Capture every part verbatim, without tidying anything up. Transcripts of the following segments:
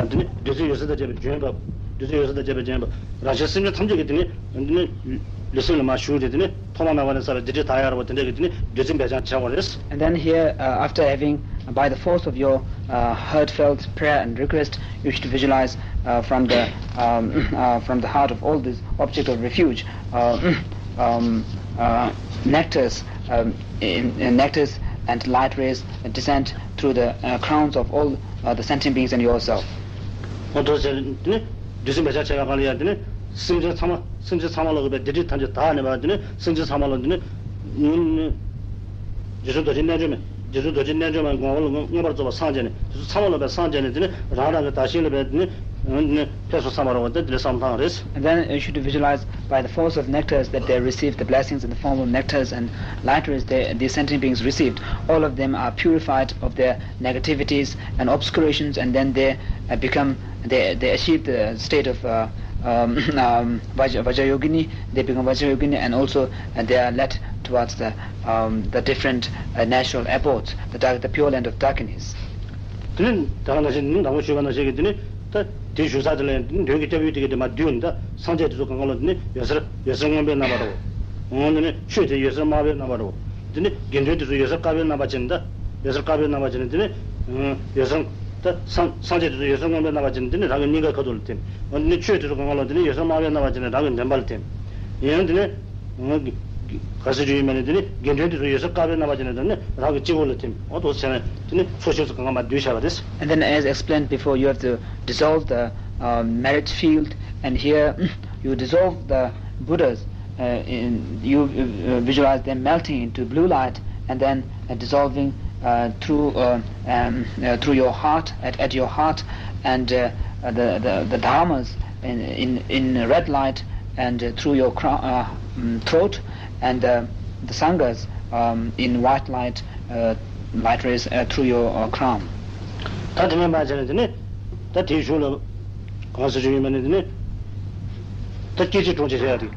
དེ་ནི་བདུད་རྩི་འོད་ཟེར་དང་བཅས་པའི་ལྗོན་པ། བདུད་རྩི་འོད་ཟེར་དང་བཅས་པའི་ལྗོན་པ། རང་གཞན་སེམས་ཅན་ཐམས་ཅད་ཀྱི་དེ་ནི་དེ་ནི་ལུས་སེམས་ལ་མར་ཞུགས་ཏེ་དེ་ནི་ཐོག་མ་མེད་པ་ནས་བསགས་པའི་སྡིག་སྒྲིབ་དག་ཡལ་བ་དེ་འདྲ་གི་དེ་ནི་བདུད་རྩི་འབེབས་སྦྱང་བྱ་བ་རེད། And then here, uh, after having, by the force of your, uh, heartfelt prayer and request, you should visualize, uh, from the, um, uh, from the heart of all this object of refuge, uh, um, uh, nectars, um, in, in nectars and light rays descend through the, uh, crowns of all, uh, the sentient beings and yourself. འོ་དོ་ཟེར་དེ་ནི་བདུད་རྩི་འབེབས་སྦྱང་བྱེད་པའི་སྒང་ལ་ཡང་དེ་ནི་སེམས་ཅན་ཚང་མ་སེམས་ཅན་ཚང་མ་ལ་ཡོད་པའི་སྡིག་སྒྲིབ་ཐམས་ཅད་དག་ནས་པ་དེ་ནི་སེམས་ཅན་ཚང་མ་ལ་དེ་ནི་ནི་རྗེ་བཙུན་རྡོ་རྗེ་རྣལ་འབྱོར་མ། རྗེ་བཙུན་རྡོ་རྗེ་རྣལ་འབྱོར་མ་མངོན་པར་རྫོགས་པར་སངས་རྒྱས་ནས་དེ་ཚོ་ཚང་མ་ལ་ཡོད་པའི་སངས་རྒྱས་ནས་དེ་ནི་རང་རང་གི་བདག་གཞན་ལ་པའི་དེ་ནི་ནི་ཕེབས་བསུ་ཚང་མ་རོགས་པ་དེ་དེ་ལས་བསམ་བློ་བཏང་རེད། And then you should visualize by the force of nectars that they receive the blessings in the form of nectars and light rays they, the sentient beings received. All of them are purified of their negativities and obscurations, and then they uh, become, they, they achieve the state of uh, um, um, Vajra, Vajrayogini, they become Vajrayogini, and also uh, they are led towards the, um, the different uh, natural abodes, the, dark, the pure land of darkness. དེ་ནི་ད་ག་ནང་བཞིན་ནི་དང་པོ་ཞུས་པ་ནང་བཞིན་གྱི་དེ་ནི་ད་དེ་བཞུགས་ས་དེ་ལ་ཡང་དེ་ནི་མདུན་གྱི་སྐྱབས་ཡུལ་དེ་གའི་དེ་མར་བསྡུས་ནས་ད་སངས་རྒྱས་དེ་ཚོ་གང་ག་ལ་དེ་ནི་འོད་ཟེར་འོད་ཟེར་སྔོན་པོའི་རྣམ་པ་འདྲ་བོ། འོ་དེ་ནི་ཆོས་དེ་འོད་ཟེར་དམར་པོའི་རྣམ་པ་འདྲ་བོ། དེ་ནི་དགེ་འདུན་དེ་ཚོ་འོད་ཟེར་དཀར་པོའི་རྣམ་པ་ཅན་ད། འོད་ཟེར་དཀར་པོའི་རྣམ་པ་ཅན་ནི་དེ་ནི། འོད་ཟེར་ད་སངས་སངས་རྒྱས་དེ་ཚོ་འོད་ཟེར་སྔོན་པོའི་རྣམ་པ་ཅན་ནི་དེ་ནི་རང་གི་སྙིང་གའི་ཁ་ཐུག་ལ་ཐིམ། འོ་དེ་ནི་ཆོས་དེ་ཚོ་གང་ག་ལ་དེ་ནི་འོད་ཟེར་དམར་པོའི་རྣམ་པ་ཅན་ནི་རང་གི་འདུན་པ་ལ་ཐིམ། ཡང་དེ་ནི། ག་ཟེར་རྒྱུ་ཡིན་མིན་ནི་དེ་ནི་དགེ་འདུན་དེ་ཚོ་འོད་ཟེར་དཀར་པོའི་རྣམ་པ་ཅན་ནི་དེ་ནི་རང་གི་སྤྱི་བོ་ལ་ཐིམ། འོ་དེ་བྱས་ནས་དེ་ནི་ཚོགས་ཆེན་ཚོ་གང་ག་མར་བསྡུས་བྱས་པ་རེད། And then, as explained before, you have to dissolve the uh, merit field, and here you dissolve the Buddhas, uh, in, you uh, visualize them melting into blue light and then uh, dissolving uh, through uh, um, uh, through your heart, at, at your heart, and uh, uh, the, the the dharmas in in, in red light and uh, through your cro- uh, um, throat, and uh, the sanghas um, in white light, uh, light rays uh, through your uh, crown. ད་དེ་མིན་པ་བྱས་ནས་དེ་ནི་ད་དེའི་གཞུག་ལ་གང་ཟེར་རྒྱུ་ཡིན་མིན་ནི་དེ་ནི་ད་སྐད་ཅིག་གྲོང་ཆེ་ཟེར་ཡ་དེ།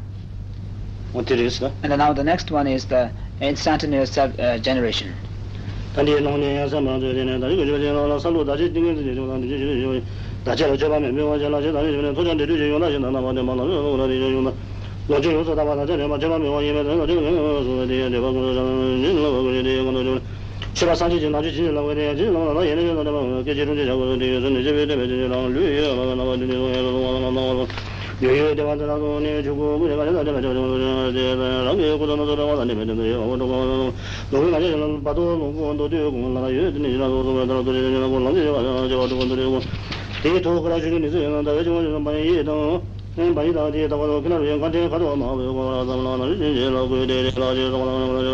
འོ་དེ་རེད་ཟེར། And now the next one is the instantaneous self uh, generation. ད་འདིའི་ནང་ནས་ཡང་སེམས་མང་ཚོད་དེ་ནས་ད་རིག་གི་ཆོས་ཅན་ལ་ས་ལུགས་བདག་ཆེ་ཏིང་ངེ་འཛིན་གྱི་ཆོས་དང་འདུས་བྱས་ཆོས་ཅན་བདག་ཆེ་ལ་ཆོས་པ་མེད་མི་དབང་ཆེ་ལ་ཆེ་དང་ནི་ཆོས་ནས་ཐོབ་བྱ་འདི་འདུས་བྱས་ཡོངས་དག་ཞིང་དང་རྣམ་པ་དེ་མ་ལ་ལུས་ལ་ལུས་ལ་དེ་ཆོས་ཡོངས་དག་ལོངས་སྤྱོད་ཡོངས་སུ་དག་པ་དང་ཆ་ལྡན་པ་ཆོས་པ་མེད་པ་ཡིན་པས་དེ་ལ་ཆོས་ངན་སོང་བའི་དེ་ཡང་འདོད་པ་ཀུན་སོང་བྱ་ལ་ཉིད་ལ་བ་ཀུན་ཤེས་དེ་ཡང་ངོ་ནས་ཆོས་པ་སངས་རྒྱས་ཀྱི་ནང་ཆོས་ཇི་བཞིན་ལ་བཀོད་དེ་ཡང་ཇི་བཞིན་ལ་བ་ལ་ཡེ་ནས་ཡོད་དང་ལྡན་པ་སྐད་ཅིག་གྲོང་ཁྱེར་བྱ་དགོས་སུ་དེ་ཡོད་ཚུལ་ནི་ཅི་ཕིའི་བསྟན་པའི་ཆོས་ཉིད་ལའང་ལུས་ཡོད་པ་རྣམ་པ་དེ་ཉིད་སོང་ཡང་སོ་སོ་བ་ལ་སྣང་བ་ལ། ཡོད་ཡོད་བདེ་བ་འདི་དག་ཏུ་གནས་པའི་ཆོས་སྐུ་ཀུན་གྱི་དཀའ་ལས་དང་ལྡན་པའི་ཆོས་ཀུན་ཏུ་ཡང་དེ་རང་གི་སྐུ་དང་ནོར་སོགས་རང་དབང་དང་ལྡན་པའི་དོན་དུ་ཡོད་པ་འགྲོ་གང་ལ་ལོ་ཀུན་ང་རྒྱལ་ལ་བར་དོ་ལོངས་སྐུ་མདོར་བསྡུས་གུང་ལ་ཡོད་དེ་ནི་ཡིན་ལ་སོགས་པའི་ལྟར་དུ་ཞེས་ཉོན་ལ་ཀུན་ལམ་གྱི་བྱེ་བ་དང་བྱེ་བ་དྲུག་པོ་འདུ་རེ་ཀུན་དེའི་ཐོག་ཀ་ར་ཆུ་ཆུ་ནི་ཚེ་ཡོད་ན་ཟླ་བའི་ཆུ་བོ་ཆུ་བ་ཡི་དང་། བ་ཡི་དང་དེའི་ལྟ་བ་ལ་ཀུན་ལ་རུ་ཡང་ཁ་འདྲེན་ཁ་དོག་མ་བའི་གོ་བ་ཙམ་ལ་ན་རི་བྱིན་གྱིས་བརླབ་དགོས་ཏེ་རི་ལ་ཅེས་སོགས་ལ་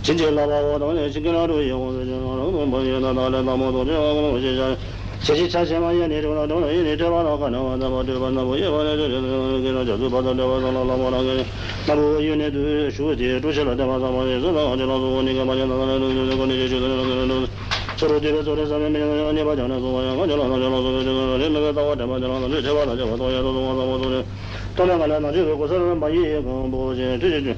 བྱིན་གྱིས་བརླབ་པའོ། དང་ནི་བྱིན་གྱིས་བརླབ་པའི་ཡོན་ཏན་རང་དང་པ་ཡོད་ན་དག་ལས་དང་པོ་ཐོག་ཆེ་བ་ཀུན་ལ་ཤེས་བྱ། ཞལ་གཅིག་ཕྱག་ཕྱི་མ་ཡིས་ནི་དྲི་བ་དྲི་བ་ཡིས་ནི་ཐོས་པ་དང་ཁ་ན་བ་ན་བ་སྤྲོས་པ་ན་བུ་ཡོད་པ་ནི་ཆོས་ཅན་ལ་ཀུན་ལ་རྒྱ་མཚོའི་བར་དུ་འགྲོ་བ་ཙམ་ལ་ལ་མོ་རང་གི་ན་བུ་ཡོད་ནི་དུ་ཞུ་སྟེ་སྤྲོས་བྱེད་ལ་བརྟེན་པ་ཙམ་མ་ཡིན་སོ་ན་ང་ཅི་ལ་སོགས་ནི་ཀ་མ་ཡིན་ན་ལ་ལ་ལུ་ལུ་ཀུན་ནི་ཆོས་ཅན་ལ་ཀུན་ལ་ལུ། ཚུ་རུ་བསྡུས་པའི་ཚོགས་རིགས་ཟབ་མོའི་མི་ཉམས་ཡང་ཉེས་པ་སྦྱངས་ནས་གསུངས་པ་ཡང་ང་ཅི་ལ་ན་ཅི་ལ་སོགས་པའི་ཆོས་ཀུན་རེ་མེད་པའི་ལྟ་བ་དྲན་པ་ཅན་ལ་ནམ་འཆི་ཕྲད་པ་དང་བཅས་པ་ཐོག་ཡང་དུ་གསུངས་པ་ཙམ་པོ་ཐུགས་ནི། སྟོང་པའི་ངང་ལས་ནམ་འཆི་བའི་གོ་ས་རུ་མ་ཡི་གང་པོ་ཅན་དུས་ཀྱི་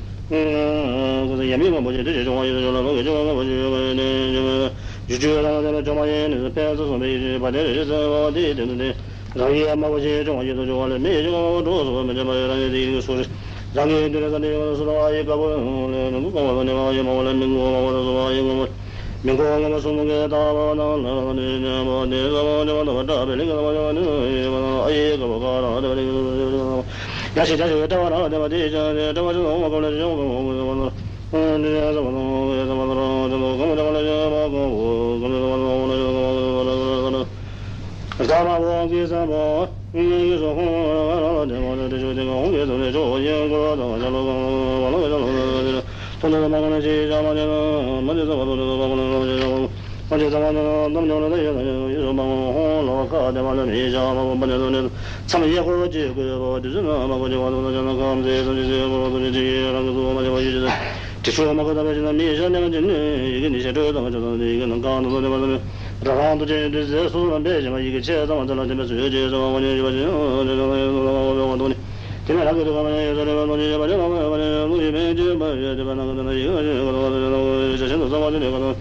གོ་ས་ཡ་མི་གང་པོ་ཅན་དུས་ཀྱི་འབྱུང་བ་ཡོད་དོ་ཅོག་ལ་ལོག་གི་འབྱུང་བ་ངོ་བོ་ཅན་ཡོད་པ་ཡིན་ནས་འབྱུང་བའི་ཡུལ་རྒྱུ་རང་དང་ལྡན་པའི་བྱུང་བ་ཡིན་ནས་ཕན་ཚུན་གསུངས་པའི་ཡུལ་ཅན་བ་དེ་རེ་རེ་ཟེར་བ་དེའི་དོན་དུ་སྟེ། རང་གི་ཡ་མ་བོ་ཅན་འབྱུང་བ་ཡོད་དོ་ཅོག་ལ་མི་ཡི་འབྱུང་བ་འགྲོ་སོགས་མི་འབྱུང་བ་ཡོད་རང་གི་དེ་ཡི་སོ་རེ། རང་གི་དེ་རེ་ས་དེ་ཡོད་སོ་ར་ཡི་དཀར་པོ་ལས་མི་གོ་བ་ལ་ནི་བ་ཡི་མ་བོ་ལ་མི་གོ་བ་བ་ལ་སོ་བ་ཡི་གོ་བ། མི་མགོ་ངོ་མ་སོ་མོ་གེ་ཏ་བ་ན་ལ་ནི་ཉ་བ་ནི་ས་བ་ཇ་བ་ན་བ་ཏ་བེ་ལི་ག་བ་ཇ་བ་ནི་ཨ་ཡེ་ག་བ་ག་ར་ཏ་བེ་ལི་ག་བ་ཇ་བ་ན་ཡ་ཤི་ཇ་ཤི་ཏ་བ་ར་ཏ་བ་ཏི་ཇ་ཏ་བ་ཇ་ན་བ་ག་ལ་ཇ་བ་ག་བ་ག་བ་ན་ནི་ཡ་ས་བ་ན་ཡ་ས་བ་ན་ར་ཇ་ན་ག་བ་ཇ་བ་ན་ཇ་བ་ག་བ་ག་བ་ན་ཇ་བ་ན་ཇ་བ་ན་ཇ་བ་ན། ད་མ་བོ་གི་ས་བོ། ངེད་ཀྱི་སོ་ཁོང་རང་ལ་དེ་མ་དེ་དེ་ཆོས་དེ་ངག་ཧོང་གི་ས་ནས་ཆོས་ཡིན་ཀུ་ར་དང་ཤ་ལོ་གང་བ་ལ་ག་ལ་ལ་ལ་ལ་ཐོ་ནོ་མ་གོ་ན་ཅི་ཡ་མ་དེ་ན་མ་དེ་ས་བ་ཐོ་དེ་ས་བ་གོ་ན་ལ་ཅི་ཡ་གོ་མ་དེ་ས་བ་དེ་ན་དམ་ཉོ་ལ་ད་ཡ་ད་ཡ་ཡི་སོ་མ་གོ་ཧོང་ལ་བ་ཁ་དེ་མ་ལ་མི་ཡ་ཤ་མ་གོ་མ་དེ་ས་ནས་མཚམས་ཡ་གོ་ཅི་གོ་ཡ་བ་དེ་ས་ན་མ་གོ་ཅི་བ་དོ་ན་ཅ་ན་ཁམ་ཟེ་ས་ཅི་ཟེ་གོ་རོ་དོ་ཅི་ཅི་ཡ་རང་གི་སོ་མ་ཅི་བ་ཡི་ཅི་ཟེ། དྲི་ཆུ་མ་གོ་ད་བ་ཅི་ན་མི་ཡ་ཤ་ནེ་མ་ཅི་ནི་ཡི་གེ་ནི་ཤ་དྲོད་དང་ཅ་ན་ཡི་གེ་ནང་གང་དུ་ལོ་དེ་བ་ལ་མི། རང་རང་དུ་ཅན་དུ་ཟེར་སོ་སོ་ལ་འབད་བཞིན་པ་ཡི་གེ་ཆེ་ཚང་བ་ཚ་ལ་དེ་མེད་སུ་ཡོད་ཅེས་ཟེར་བ་ངོ་ཉིད་ཡོད་པ་ཅན་ཡོད་ཅེས་ཟེར་བ་ངོ་ཉིད་ཡོད་པ་ཅན་ཡོད་ཅེས་ཟེར་བ་ངོ་ཉིད་ཡོད་པ་ཅན་ཡོད་ཅེས་ཟེར་བ་ངོ་ཉིད་ཡོད་པ་ཅན་ལུགས་ཡོད་མེད་ཅེས་པ་ཡོད་དེ་བ་ན་ག་དེ་ན་ཡི་གེ་ཅན་ཡོད་པ་ཅན་ཡོད་ཅེས་ཤིན་ཏུ་གསལ་བ་ཅན་ཡོད་པ་ཅན།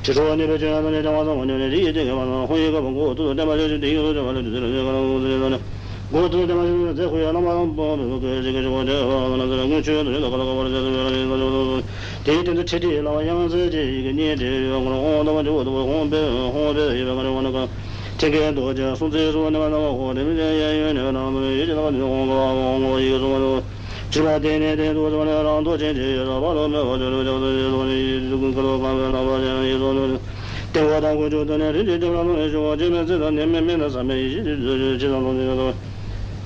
ཕྱི་དྲོ་ནུས་པའི་ཆོས་ཡང་དང་ནི་ལྡན་པ་ཚང་མ་མྱུར་ནས་རིགས་ཡིད་བརྟན་མཁས་པ་དང་། ཧོང་ཡིག་བཀའ་པོད་མགོ་ཐོག་ཏུ་བསྟན་པ་ལས་བྱུང་སྟེ། ཡིག་སོགས་བྱ་བ་ལས་བྱུང་ཚེ་ལ་ཆོས་ཀ་ལ་འོང་ཚེ་ལས་བྱུང་ནས། མགོ་ཐོག་ཏུ་བསྟན་པ་ལས་བྱུང་ཚེ་ཁུ་ཡ་བླ་མ་དང་པོ་མི་བུ་ཀུན་གཟིགས་ཀྱི་ཆོས་སྐོར་དེ་བ་ལ་ཚེ་ལ་དངོས་ཆོས་དུ་ཡོད་དོ་ཁ་ལ་ཁ་བར་བྱ་ཚུལ་བའི་ལ་ཡིན་ས་ཆོག་ཏུ། དེའི་སྟེང་དུ་ཁྲིད་ཁྲིད་ལ་བ་ཡང་ཚེ་རྗེ་ཡི་གེ་གཉིས་བྲིས་ཡོད། ཁོ་ལ་ཧོང་དང་པོ་མགོ་ཐོག་ཧོང་པེ་ཧོང་པེ་ཡོད་པའི་ཁ་ནས་ཁོ་ན་ཁ་ཐེག་མཁན་རྡོ་རྗེ་སྲོང་བཙན་སྲོང་ནས་མ་ནམ་ཧོ་དེ་མི་ཅན་ཡ་ཡོད་ནས་ནམ་ཡོད་ཅི་ལ་བ་ནི་ཧོང་ག་བ་ཧོང་ག་བ་ཡི་གེ་སོང་བ་ལོ། ཕྱི་མ་དེ་ནས་དེ་དུ་ཙམ་ནས་རང་དོ་ཅན་གྱི་ཡོད་ས་བ་ལོ་མེ་བ་ཅོ་ལོ་ཅོ་ལོ་ཅོ་ལོ་ཅོ་ལོ་ཅོ་ལོ་ཀ་ལོ་ཀ་མེ་ལ་བ་ཅན་ཡི་སོ་ལོ་ལོ། ཏེ་བ་དང་ཀུ་ཅོ་དོ་ནས་རིན་ཅན་ཏེ་བ་ལོ་ནས་ཅོ་བ་ཅེ་མེ་ཚེ་དང་ནེ་མེ་མེ་ན་ས་མེ་ཡི་ཤི་ཅི་ཅི་ཅི་དང་དོ་ཅི་དང་དོ།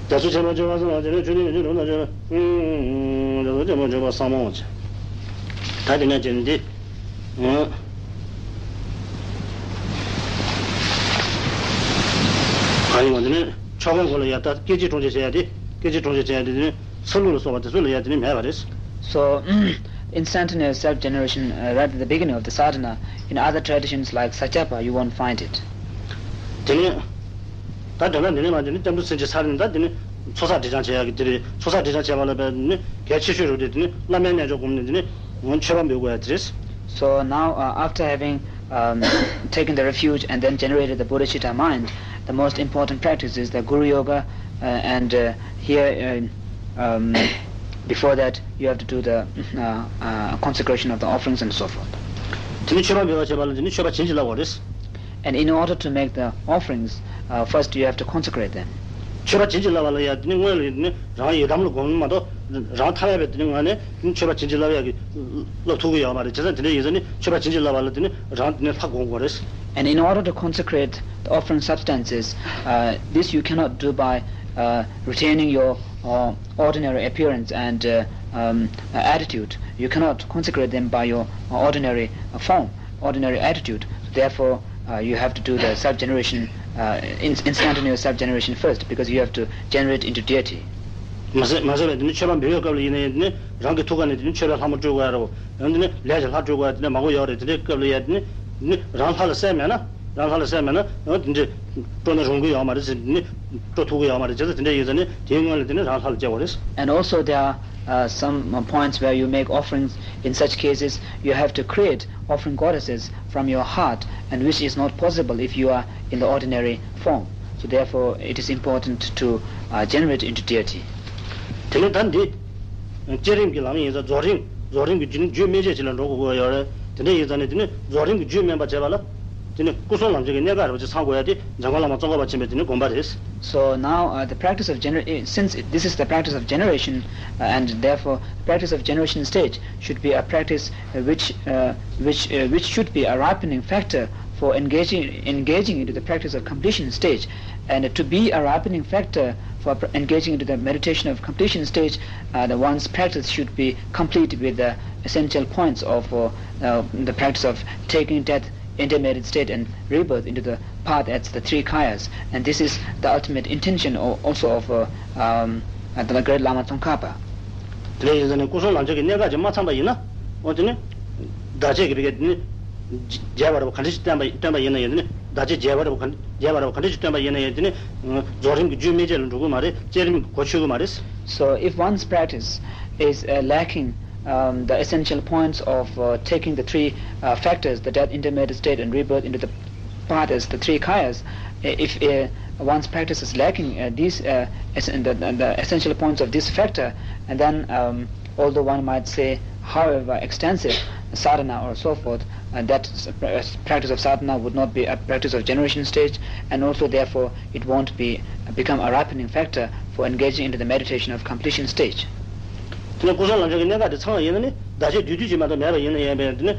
རྒྱ་མཚོ་ཆེན་པོ་ཅོ་བ་ས་ལ་ཅི་ནས་ཆུ་ནི་ཡི་ཅི་རུ་ན་ཅོ་བ། རྒྱ་མཚོ་ཆེན་པོ་ཅོ་བ་ས་མང་བ་ཅི། ད་དེ་ནས་ཅི་ནི་དེ། གང་ཡིན་པ་དེ་ནི་ཆོ་ག་འགོ་ལ་ཡ་ད་སྐད་ཅིག་གྲོང་ཁྱེར་བྱེད་ཡ་དེ་སྐད་ཅིག་གྲོང་ཁྱེར་བྱེད་ཡ་དེ་དེ་ནི་ཚུལ་ལུགས་ལ་སོགས་པ་དེ་ཚོ་ལ་ཡ་དེ་ནི་མེད་པ་རེད། So, instantaneous self-generation, uh, right at the beginning of the sadhana, in other traditions like Sakyapa, you won't find it. དེ་ནི་ད་དོན་དག་འདི་ནི་མ་དེ་ནི་སྐྱབས་འགྲོ་ཚིག་གཅིག་ཚར་ནས་ད་དེ་ནི་ཚོགས་བསགས་སྒྲིབ་སྦྱང་བྱེད་ཡ་གི་དེ་རེད། ཚོགས་བསགས་སྒྲིབ་སྦྱང་བྱེད་པ་ལ་བས་ནི་གལ་ཆེ་ཤོས་རུ་དེ་དེ་ནི་བླ་མའི་རྣལ་འབྱོར་སྒོམ་ནས་དེ་ནི་མཆོད་པ་འབུལ་དགོས་ཡ་དེ་རེད། So now, uh, after having, um, taken the refuge and then generated the bodhicitta mind, the most important practice is the Guru Yoga, uh, and, uh, here, uh, um, before that, you have to do the, uh, uh, consecration of the offerings and so forth. དེ་ནི་མཆོད་པ་འབུལ་བ་བྱེད་པ་ལ་དེ་ནི་མཆོད་པ་བྱིན་གྱིས་བརླབ་དགོས་རེད། And in order to make the offerings, uh, first you have to consecrate them. མཆོད་པ་བྱིན་གྱིས་བརླབ་པ་ལ་ཡ་དེ་ནི་སྔོན་ལ་ཡ་དེ་ནི་རང་ཡི་དམ་ལ་སྒོམ་མ་གཏོགས་རང་ཐར་ཡ་བས་དེ་ནི་ངོས་ནས་དེ་ནི་མཆོད་པ་བྱིན་གྱིས་བརླབ་ཡ་གི་བརླབ་ཐུབ་ཀྱི་ཡོད་མ་རེད། བྱས་ཙང་དེ་འདྲ་ཡིན་ཙང་ནི་མཆོད་པ་བྱིན་གྱིས་བརླབ་པ་ལ་དེ་ནི་རང་དེ་ནི་ལྷ་སྒོམ་དགོས་རེད། And in order to consecrate the offering substances, uh, this you cannot do by, uh, retaining your, uh, ordinary appearance and, uh, um, attitude. You cannot consecrate them by your ordinary form, ordinary attitude. Therefore, uh, you have to do the self-generation, uh, in- instantaneous self-generation first, because you have to generate into deity. མ་ཟད་མ་ཟད་པའི་དེ་ནི་མཆོད་པ་འབུལ་བའི་སྐབས་ལ་ཡིན་ན་ཡང་དེ་ནི་རང་གི་ཐུགས་ཀ་ནས་དེ་ནི་མཆོད་པའི་ལྷ་མོ་སྤྲོད་དགོས་ཡ་རོ། ཡང་དེ་ནི་ལས་ཀྱི་ལྷ་སྤྲོད་དགོས་ཡ་དེ་ནི་མང་པོ་ཡོད་རེད། དེ་འདྲའི་སྐབས་ལ་ཡ་དེ་ནི་དེ་ནི་རང་ལྷ་ལ་གསལ་མེད་ན་རང་ལྷ་ལ་གསལ་མེད་ན་ཡང་དེ་འདྲའི་སྤྲོ་ན་རུང་གི་ཡོད་མ་རེད་ཟེར། དེ་ནི་སྤྲོ་ཐུབ་ཀྱི་ཡོད་མ་རེད། བྱས་ཙང་དེ་འདྲ་ཡིན་ཙང་ནི་དེའི་སྔོན་ལ་དེ་ནི་རང་ལྷ་ལ་སྐྱེ་དགོས་རེད། And also there are, uh, some, uh, points where you make offerings. In such cases, you have to create offering goddesses from your heart, and which is not possible if you are in the ordinary form. So therefore, it is important to, uh, generate into deity. དེ་ནི་ད་འདི་བསྐྱེད་རིམ་གྱི་ལམ་ཡིན་ཙང་རྫོགས་རིམ་རྫོགས་རིམ་གྱི་རྒྱུན་རྒྱུན་མི་འཆད་ཅིག་ལ་འགྲོ་དགོས་ཡོད་རེད། དེ་འདྲ་ཡིན་ཙང་ནི་དེ་ནི་རྫོགས་རིམ་གྱི་རྒྱུན་སྨིན་པ་བྱེད་པ་ལ་དེ་ནི་སྐུ་གསུམ་ལམ་སྦྱོར་གྱི་གནད་འགག་རེ་བ་ཅིག་ཚང་དགོས་ཡ་དེ་འཇམ་མགོན་བླ་མ་ཙོང་ཁ་པ་ཆེན་པོའི་དེ་ནི་དགོངས་པ་རེད། So now, uh, the practice of gener- eh, since it- this is the practice of generation, uh, and therefore the practice of generation stage should be a practice, uh, which, uh, which, uh, which should be a ripening factor for engaging, engaging into the practice of completion stage. And to be a ripening factor for pr- engaging into the meditation of completion stage, uh, the one's practice should be complete with the essential points of, uh, uh, the practice of taking death, intermediate state, and rebirth into the path as the three kayas. And this is the ultimate intention al- also of, uh, um, uh, the great Lama Tsongkhapa. དེ་ལས་ཡིན་ཙང་ནི་སྐུ་གསུམ་ལམ་སྦྱོར་གྱི་གནད་འགག་ཅིག་མ་ཚང་པ་ཡིན་ན། འོ་དེ་ནི་བདག་གཅེས་ཀྱི་བི་ག་དེ་ནི་རྒྱས་པ་རེད་བ་ག་འདྲ་ཞིག་བསྟན་པ་བསྟན་པ་ཡིན་ན་ཡང་དེ་ནི་བདག་གཅེས་རྒྱས་པ་རེད་བ་ག་རྒྱས་པ་རེད་བ་ག་འདྲ་ཞིག་བསྟན་པ་ཡིན་ན་ཡང་དེ་ནི་རྫོགས་རིམ་གྱི་རྒྱུན་སྨིན་བྱེད་ལ་འགྲོ་གི་མ་རེད། བསྐྱེད་རིམ་གྱི་གོ་ཆོད་གི་མ་རེད། So if one's practice is, uh, lacking, um, the essential points of, uh, taking the three, uh, factors, the death, intermediate state, and rebirth into the path as the three kayas, uh, if, uh, one's practice is lacking, uh, these, uh, es- the, the, the essential points of this factor, and then, um, although one might say, however extensive sadhana or so forth, uh, that s- uh, practice of sadhana would not be a practice of generation stage, and also therefore it won't be become a ripening factor for engaging into the meditation of completion stage. དེ་ནི་སྐུ་གསུམ་ལམ་སྦྱོར་གྱི་གནད་འགག་དེ་ཚང་བ་ཡིན་ན་ནི་བདག་གཅེས་བསྡུས་བསྡུས་ཀྱིས་མ་གཏོགས་མེད་པ་ཡིན་ན་ཡང་བས་དེ་ནི་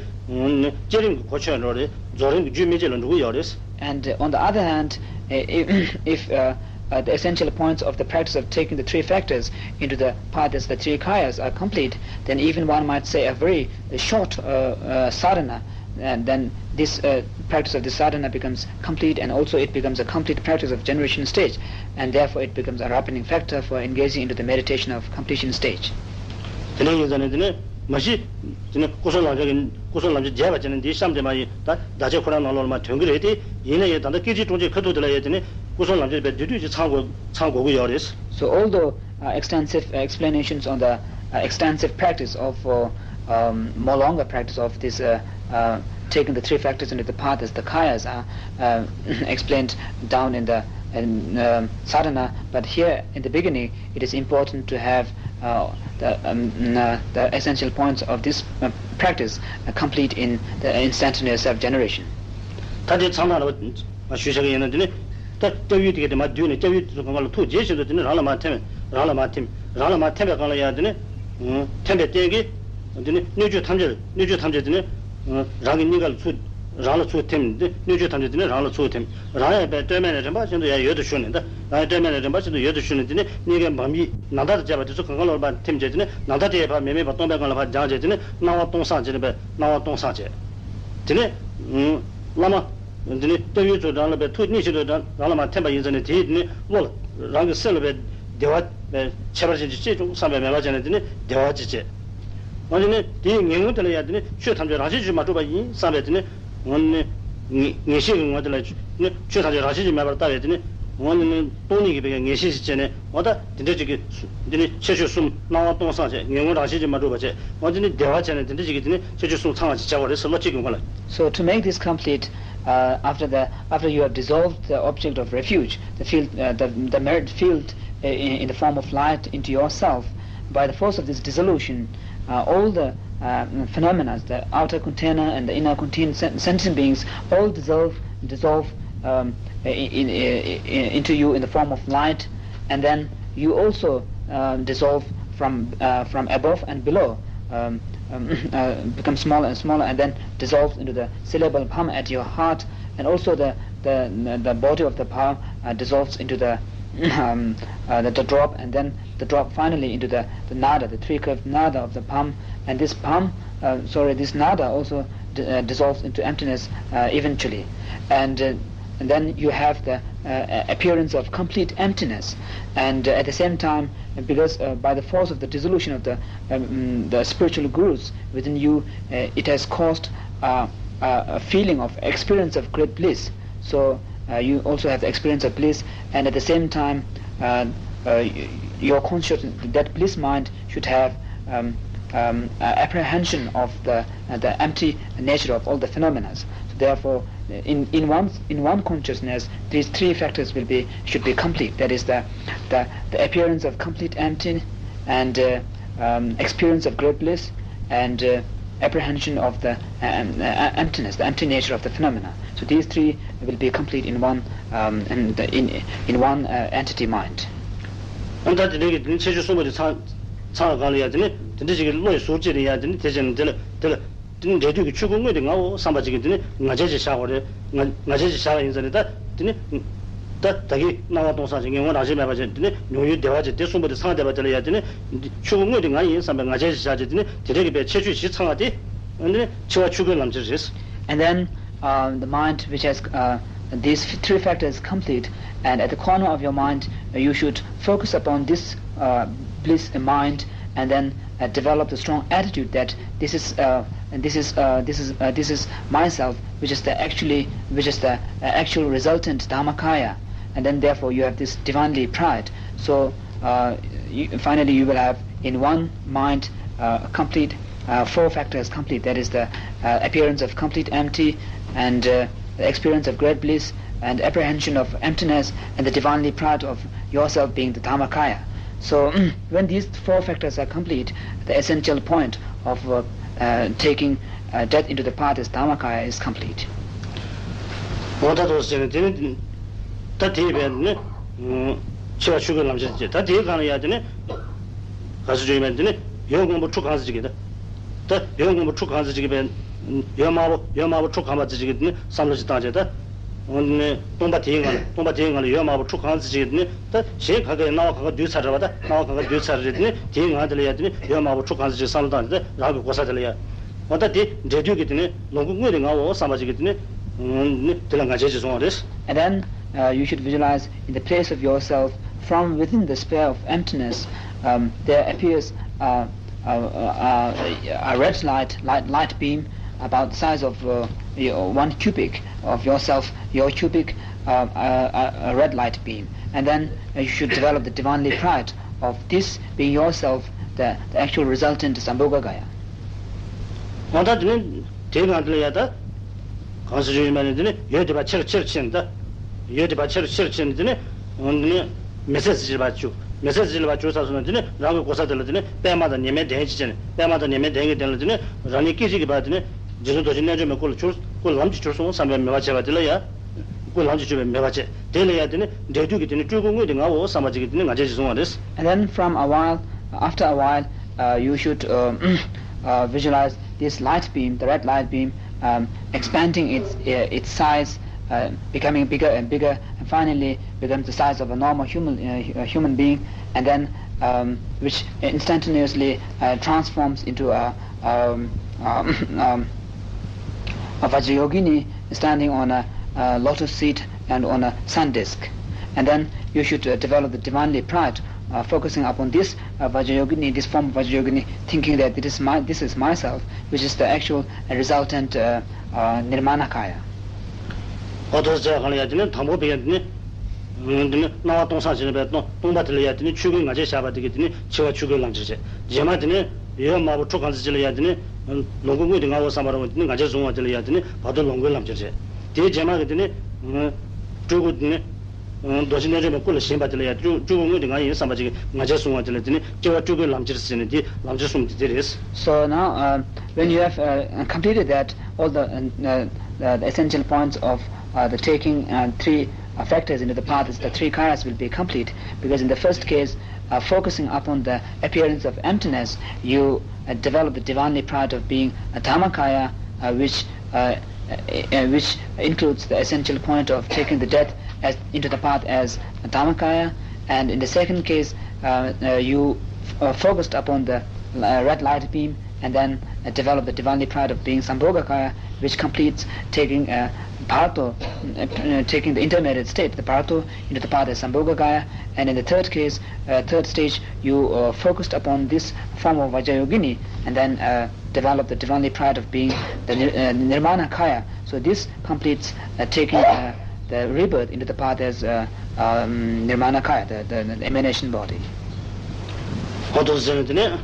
བསྐྱེད་རིམ་གྱི་གོ་ཆོད་འགྲོ་རེད། རྫོགས་རིམ་གྱི་རྒྱུན་སྨིན་བྱེད་ལ་འགྲོ་གི་ཡོད་རེད། And, uh, on the other hand, uh, if, if, uh, uh, the essential points of the practice of taking the three factors into the path as the three kayas are complete, then even one might say a very short, uh, uh, sadhana, and then this, uh, practice of the sadhana becomes complete, and also it becomes a complete practice of generation stage, and therefore it becomes a ripening factor for engaging into the meditation of completion stage. དེ་འདྲ་ཡིན་ཙང་ནི་དེ་ནི་མ་གཞི་དེ་ནི་སྐུ་གསུམ་ལམ་སྦྱོར་གྱི་སྐུ་གསུམ་ལམ་སྦྱོར་རྒྱས་པ་བྱས་ནས་འདིའི་གཤམ་དེ་མ་ཡིན་ད་བདག་གཅེས་ཁོ་རང་ནང་ལོགས་ལ་མ་ཐོན་གྱི་རེད་དེ། ཡིན་ན་ཡང་ད་ལྟ་སྐད་ཅིག་གྲོང་ཁྱེར་ཁ་ཐུག་དེ་ལ་ཡང་དེ་ནི་སྐུ་གསུམ་ལམ་སྦྱོར་བས་བསྡུས་བསྡུས་ཀྱིས་ཚང་དགོས་ཚང་དགོས་ཀྱི་ཡོད་རེད། So although, uh, extensive, uh, explanations on the, uh, extensive practice of, uh, um, more longer practice of this, uh, uh, taking the three factors into the path as the kayas are uh, explained down in the in, um, sadhana, but here in the beginning it is important to have uh, the, um, uh, the essential points of this uh, practice uh, complete in the instantaneous self-generation. ད་དེ་ཚང་མ་ལ་ཞུས་བཞག་གི་ཡིན་ན། དེ་ནི་ད་སྐྱབས་ཡུལ་དེ་ག་དེ་མར་བསྡུས་ནས། སྐྱབས་ཡུལ་དེ་ཚོ་གང་ག་ལ་ཐུག་རྗེས་བཞིན་དུ་དེ་ནི་རང་ལ་མར་འཐིམ། རང་ལ་མར་འཐིམ། རང་ལ་མར་འཐིམ་པའི་སྒང་ལ་ཡང་དེ་ནི་འཐིམ་པའི་རྟེན་གྱིས་དེ་ནི་སྣོད་བཅུད་ཐམས་ཅད། སྣོད་བཅུད་ཐམས་ཅད་དེ་ནི་རང་གི་སྙིང་ག་ལ་ཚུར། རང་ལ་ཚུར་འཐིམ། དེ་སྣོད་བཅུད་ཐམས་ཅད་དེ་ནི་རང་ལ་ཚུར་འཐིམ། རང་ཡང་དཔེ་སྟོད་སྨད་ནས་རིམ་པ་བཞིན་དུ་ཡང་འོད་དུ་ཞུ་ནས། ད་རང་ཡང་སྟོད་སྨད་ནས་རིམ་པ་བཞིན་དུ་འོད་དུ་ཞུ་ནས། དེ་ནི་སྙིང་གའི་བམ་ཡིག་ནམ་ཟླ་དང་བཅས་པ་དེ་ཚོ་གང་ག་ལ་མར་འཐིམ་བྱས། དེ་ནི་ནམ་ཟླ་དེ་ཕར་མེ་མེ་བ་སྟོང་པའི་སྒང་ལ་ཕར་སྦྱངས་བྱས། དེ་ནི་སྣང་བ་སྟོང་སངས་བྱས་ནས། དཔེ་སྣང་བ་སྟོང་སངས་བྱས། དེ་ནི་བླ་མ་དེ་ནི་སྐྱབས་ཡུལ་ཚོ་རང་ལ་དཔེ་ཐུགས་རྙེད་བཞིན་དུ་རང་རང་ལ་མར་འཐིམ་པ་ཡིན་ཙང་ནས། དེའི་དེ་ནི་བློ་ལ་རང་གི་སེམས་ལ་དཔེ་བདེ་བ་དཔེ་ཁྱད་པར་ཅན་ཅིག་སྐྱེས་བྱུང་བསམ་པའི་མོས་པ་བྱས་ནས། དེ་ནི་བདེ་བ་ཅིག་སྐྱེས། འོན་ཏེ་ནི་དེའི་ངེས་ངོ་དེ་ལ་ཡང་དེ་ནི་ཆོས་ཐམས་ཅད་རང་བཞིན་གྱིས་མ་གྲུབ་པ་ཡིན་བསམ་པའི་དེ་ནི། འོན་ཏེ་ནི་ངེས་ངེས་ཤེས་ཀྱི་ངོ་དེ་ལ་ནི་ཆོས་ཐམས་ཅད་རང་བཞིན་གྱིས་མེད་པར་ལྟ་བའི་དེ་ནི། འོན་ཏེ་ནི་སྟོང་ཉིད་ཀྱི་བའི་ངེས་ཤེས་ཤིག་སྐྱེས་ནས། འོ་ད་དེ་འདྲ་ཅིག་གི་དེ་ནི་ཁྱད་ཆོས་གསུམ། སྣང་བ་སྟོང་སངས་བྱས། ངེས་ངོ་རང་བཞིན་གྱིས་མ་གྲུབ་པ་བྱས། འོན་ཏེ་ནི་བདེ་བ་བྱས་ནས། དེ་འདྲ་ཅིག་གི་དེ་ནི་ཁྱད་ཆོས་གསུམ་ཚང་བ་ཅིག་བྱ་བ་རེད་ཟེར། བློ་གཅིག་གི་ངོ་ལ། So to make this complete, uh, after the after you have dissolved the object of refuge, the field, uh, the, the mirrored field uh, in, in the form of light into yourself, by the force of this dissolution, uh, all the uh, phenomena, the outer container and the inner container, sen- sentient beings, all dissolve, dissolve um, in, in, in, into you in the form of light, and then you also uh, dissolve from uh, from above and below, um, um, uh, become smaller and smaller, and then dissolve into the syllable palm at your heart, and also the the the body of the palm uh, dissolves into the um, uh, the, the drop, and then the drop finally into the, the nada, the three curved nada of the palm, and this palm, uh, sorry, this nada also d- uh, dissolves into emptiness uh, eventually, and, uh, and then you have the uh, appearance of complete emptiness, and uh, at the same time, because uh, by the force of the dissolution of the um, the spiritual grooves within you, uh, it has caused uh, a feeling of experience of great bliss. So uh, you also have the experience of bliss, and at the same time, uh, uh, your conscious, that bliss mind should have um, um, uh, apprehension of the uh, the empty nature of all the phenomena. So therefore, in in one in one consciousness, these three factors will be should be complete. That is the the, the appearance of complete empty, and uh, um, experience of great bliss, and uh, apprehension of the um, uh, emptiness, the empty nature of the phenomena. So these three will be complete in one um, and the, in in one uh, entity mind. ཨ་ད་དེ་འདྲའི་གི་དེ་ནི་ཁྱད་ཆོས་གསུམ་པོ་དེ་ཚང་ཚང་བ་གང་ལ་ཡང་དེ་ནི་དེ་འདྲ་ཞིག་གི་བློ་ཡི་ཟུར་གཅིག་ལ་ཡང་དེ་ནི་དེ་བྱས་ནས་དེ་ལ་དེ་ལ་དེ་ནི་འབྲས་དུས་ཀྱི་ཆོས་སྐུ་དངོས་དེ་ངའོ་བསམ་པ་ཅིག་གི་དེ་ནི་ང་རྒྱལ་གྱིས་བཞག་པ་རེད། ང་ང་རྒྱལ་གྱིས་བཞག་པ་ཡིན་ཙང་ནི། ད་དེ་ནི་ད་ད་གིན་སྣང་བ་སྟོང་སངས་ཅིག་ངེས་ངོ་རང་བཞིན་མེད་པ་ཅིག་དེ་ནི་མྱོང་ཡུལ་བདེ་བ་ཅིག་དེ་གསུམ་པོ་དེ་ཚང་བསྡད་པ་དེ་ལ་ཡང་དེ་ནི་ཆོས་སྐུ་དངོས་དེ་ང་ཡིན་བསམ་པའི་ང་རྒྱལ་གྱིས་བཞག་ཅིག་དེ་ནི་དེ་འདྲ་གི་པའི་ཁྱད་ཆོས་བཞི་ཚང་བ་དེ་ཨ་ནི་འཆི་བ་ཆོས་སྐུའི་ལམ་ཁྱེར་རེད། And then uh, the mind which has uh, these three factors complete, and at the corner of your mind, uh, you should focus upon this uh, bliss mind, and then uh, develop the strong attitude that this is uh, and this is uh, this is uh, this is myself, which is the actually which is the uh, actual resultant dharmakaya, and then therefore you have this divinely pride. So uh, you, finally, you will have in one mind uh, complete uh, four factors complete. That is the uh, appearance of complete empty, and uh, the experience of great bliss, and apprehension of emptiness, and the divinely pride of yourself being the Dharmakaya. So when these four factors are complete, the essential point of uh, uh, taking uh, death into the path as Dharmakaya is complete. འོ་ད་དོ་ཟེར་ནས་དེ་ནི་ད་དེའི་བས་ནི་འཆི་བ་ཆོས་སྐུའི་ལམ་ཁྱེར་ཅེས། ད་དེའི་སྒང་ལ་ཡང་དེ་ནི་ག་ཚོད་ཅིག་ཡོད་མེད་དེ་ནི་ཡོད་སྔོན་པོ་ཁྲུ་གང་ཙམ་ཅིག་གི་ད། ད་ཡོད་སྔོན་པོ་ཁྲུ་གང་ཙམ་ཅིག་གི་བས། ཡོད་དམར་པོ་ཡོད་དམར་པོ་ཁྲུ་གང་པ་ཙམ་ཅིག་གི་དེ་ནི་བསམ་བློ་ཅིག་བཏང་བྱས། ད་འོ་ནི་སྟོང་པ་དེའི་ངང་ལ་སྟོང་པ་དེའི་ངང་ལ་ཡོད་དམར་པོ་ཁྲུ་གང་ཙམ་ཅིག་གི་དེ་ནི། ད་གཞན་ག་གེ་སྣང་བ་གང་ག་འདུས་ཚར་རེད་པ། ད་སྣང་བ་གང་ག་འདུས་ཚར་རེད། དེ་ནི་དེའི་ངང་དེ་ལ་ཡ་དེ་ནི་ཡོད་དམར་པོ་ཁྲུ་གང་ཙམ་ཅིག་བསམ་བློ་བཏང་བྱས། ད་རང་གི་གོ་ས་དེ་ལ་ཡ། འོ་ད་དེ་འབྲས་དུས་ཀྱི་དེ་ནི་ལོངས་སྐུ་དངོས་དེ་ངའོ་བསམ་པ་ཅིག་གི་དེ་ནི་ནི་དེ་ལ་ང་རྒྱལ་ཅིག་བཟུང་བ་རེད། And then uh, you should visualize in the place of yourself, from within the sphere of emptiness, um, there appears uh, uh, uh, uh, a red light, light, light beam about the size of uh, your one cubic of yourself, your cubic uh, uh, uh, a red light beam. And then uh, you should develop the divinely pride of this being yourself, the, the actual resultant Sambhogakaya. འོ་ད་དེ་ནི་དེའི་སྒང་དེ་ལ་ཡ་ད། གང་ཟེར་རྒྱུ་ཡིན་པ་ནི་དེ་ནི་ཡོད་དེ་བ་ཆེར་ཆེར་ཕྱིན་ད། ཡོད་དེ་བ་ཆེར་ཆེར་ཕྱིན་དེ་ནི། འོ་དེ་ནི་མི་ཚེ་ཟེར་བ་བཅུག་མི་ཚེ་ཟེར་བ་བཅུག་ས་སོང་ན་དེ་ནི་རང་གི་གོ་ས་དེ་ལ་དེ་ནི་པད་མ་དང་ཉི་མའི་གདན་གྱི་ཅན། པད་མ་དང་ཉི་མའི་གདན་གྱི་གདན་ལ་དེ་ནི་རང་ཉིད་སྐད་ཅིག་གིས་བ་དེ་ནི་རྗེ་བཙུན་རྡོ་རྗེ་རྣལ་འབྱོར་མའི་སྐུ་ལ་གྱུར། སྐུ་ལམ་གྱིས་གྱུར་སོང་བསམ་པའི་མོས་པ་བྱས་པ་དེ་ལ་ཡ། སྐུ་ལམ་གྱིས་གྱུར་པའི་མོས་པ་བྱས་དེ་ལ་ཡ་དེ་ནི་འབྲས་དུས་ཀྱི་དེ་ནི་སྤྲུལ་སྐུ་དངོས་དེ་ང་འོ་བསམ་པ་ཅིག་གིས་དེ་ནི་ང་རྒྱལ་གྱིས་བཟུང་བ་རེད། And then from a while, after a while, uh, you should uh, uh, visualize this light beam um, expanding its uh, its size, uh, becoming bigger and bigger, and finally becomes the size of a normal human uh, hu- uh, human being, and then um, which instantaneously uh, transforms into a um, um, um, a Vajrayogini standing on a, a lotus seat and on a sun disk. And then you should uh, develop the divinely pride, uh, focusing upon this uh, Vajrayogini, this form of Vajrayogini, thinking that it is my, this is myself, which is the actual uh, resultant uh, uh, Nirmanakaya. ཨོ་ཐོ་ཟེར་གང་ལ་ཡ་དེ་ནི་དང་པོ་བེ་ཡ་དེ་ནི། འོན་ཏེ་ནི་སྣང་བ་སྟོང་སང་ཞེས་པའི་སྟོང་སྟོང་པ་དེ་ལ་ཡ་དེ་ནི་ཆོས་སྐུའི་ང་རྒྱལ་བཞག་པ་དེ་གིས་དེ་ནི་འཆི་བ་ཆོས་སྐུའི་ལམ་ཁྱེར་བྱེད། རྗེས་མ་དེ་ནི་ཡོད་དམར་པོ་ཁྲོ་གང་ཚེ་ཅིག་ལ་ཡ་དེ་ནི་ལོངས་སྐུ་དངོས་དེ་ང་འོ་བསམ་པ་རུང་དེ་ནི་ང་རྒྱལ་བཟུང་བ་དེ་ལ་ཡ་དེ་ནི་བར་དོ་ལོངས་སྐུའི་ལམ་ཁྱེར་བྱེད། དེའི་རྗེས་མ་གི་དེ་ནི་སྤྲུལ་སྐུ་དེ་ནི་རྡོ་རྗེ་རྣལ་འབྱོར་མའི་སྐུ་ལ་བཞེངས་པ་དེ་ལ་ཡ་སྤྲུལ་སྤྲུལ་སྐུ་དངོས་དེ་ང་ཡིན་བསམ་པ་ཅིག་གིས་ང་རྒྱལ་བཟུང་བ་དེ་ལ་དེ་ནི་སྐྱེ་བ་སྤྲུལ་སྐུའི་ལམ་ཁྱེར་ཟེར་ནས་དེ་ལམ་ཁྱེར་གསུམ་དེ་དེ་རེད། So now, um, when you have uh, completed that, all the, uh, uh, the essential points of uh, the taking uh, three uh, factors into the path is the three kayas will be complete, because in the first case, uh, focusing upon the appearance of emptiness, you uh, develop the divinely pride of being a Dharmakaya, uh, which uh, uh, uh, which includes the essential point of taking the death as, into the path as Dharmakaya, and in the second case, uh, uh, you uh, focused upon the uh, red light beam and then uh, develop the divinely pride of being Sambhogakaya, which completes taking uh, Bharato, uh, uh, taking the intermediate state, the Bharato, into the path as Sambhogakaya, and in the third case, uh, third stage, you uh, focused upon this form of Vajrayogini and then uh, develop the divinely pride of being the Nir- uh, Nirmanakaya. So this completes uh, taking uh, the rebirth into the path as uh, um, Nirmanakaya, the, the, the emanation body. ཧོ་དོ་ཟེར་ནས་དེ་ནས།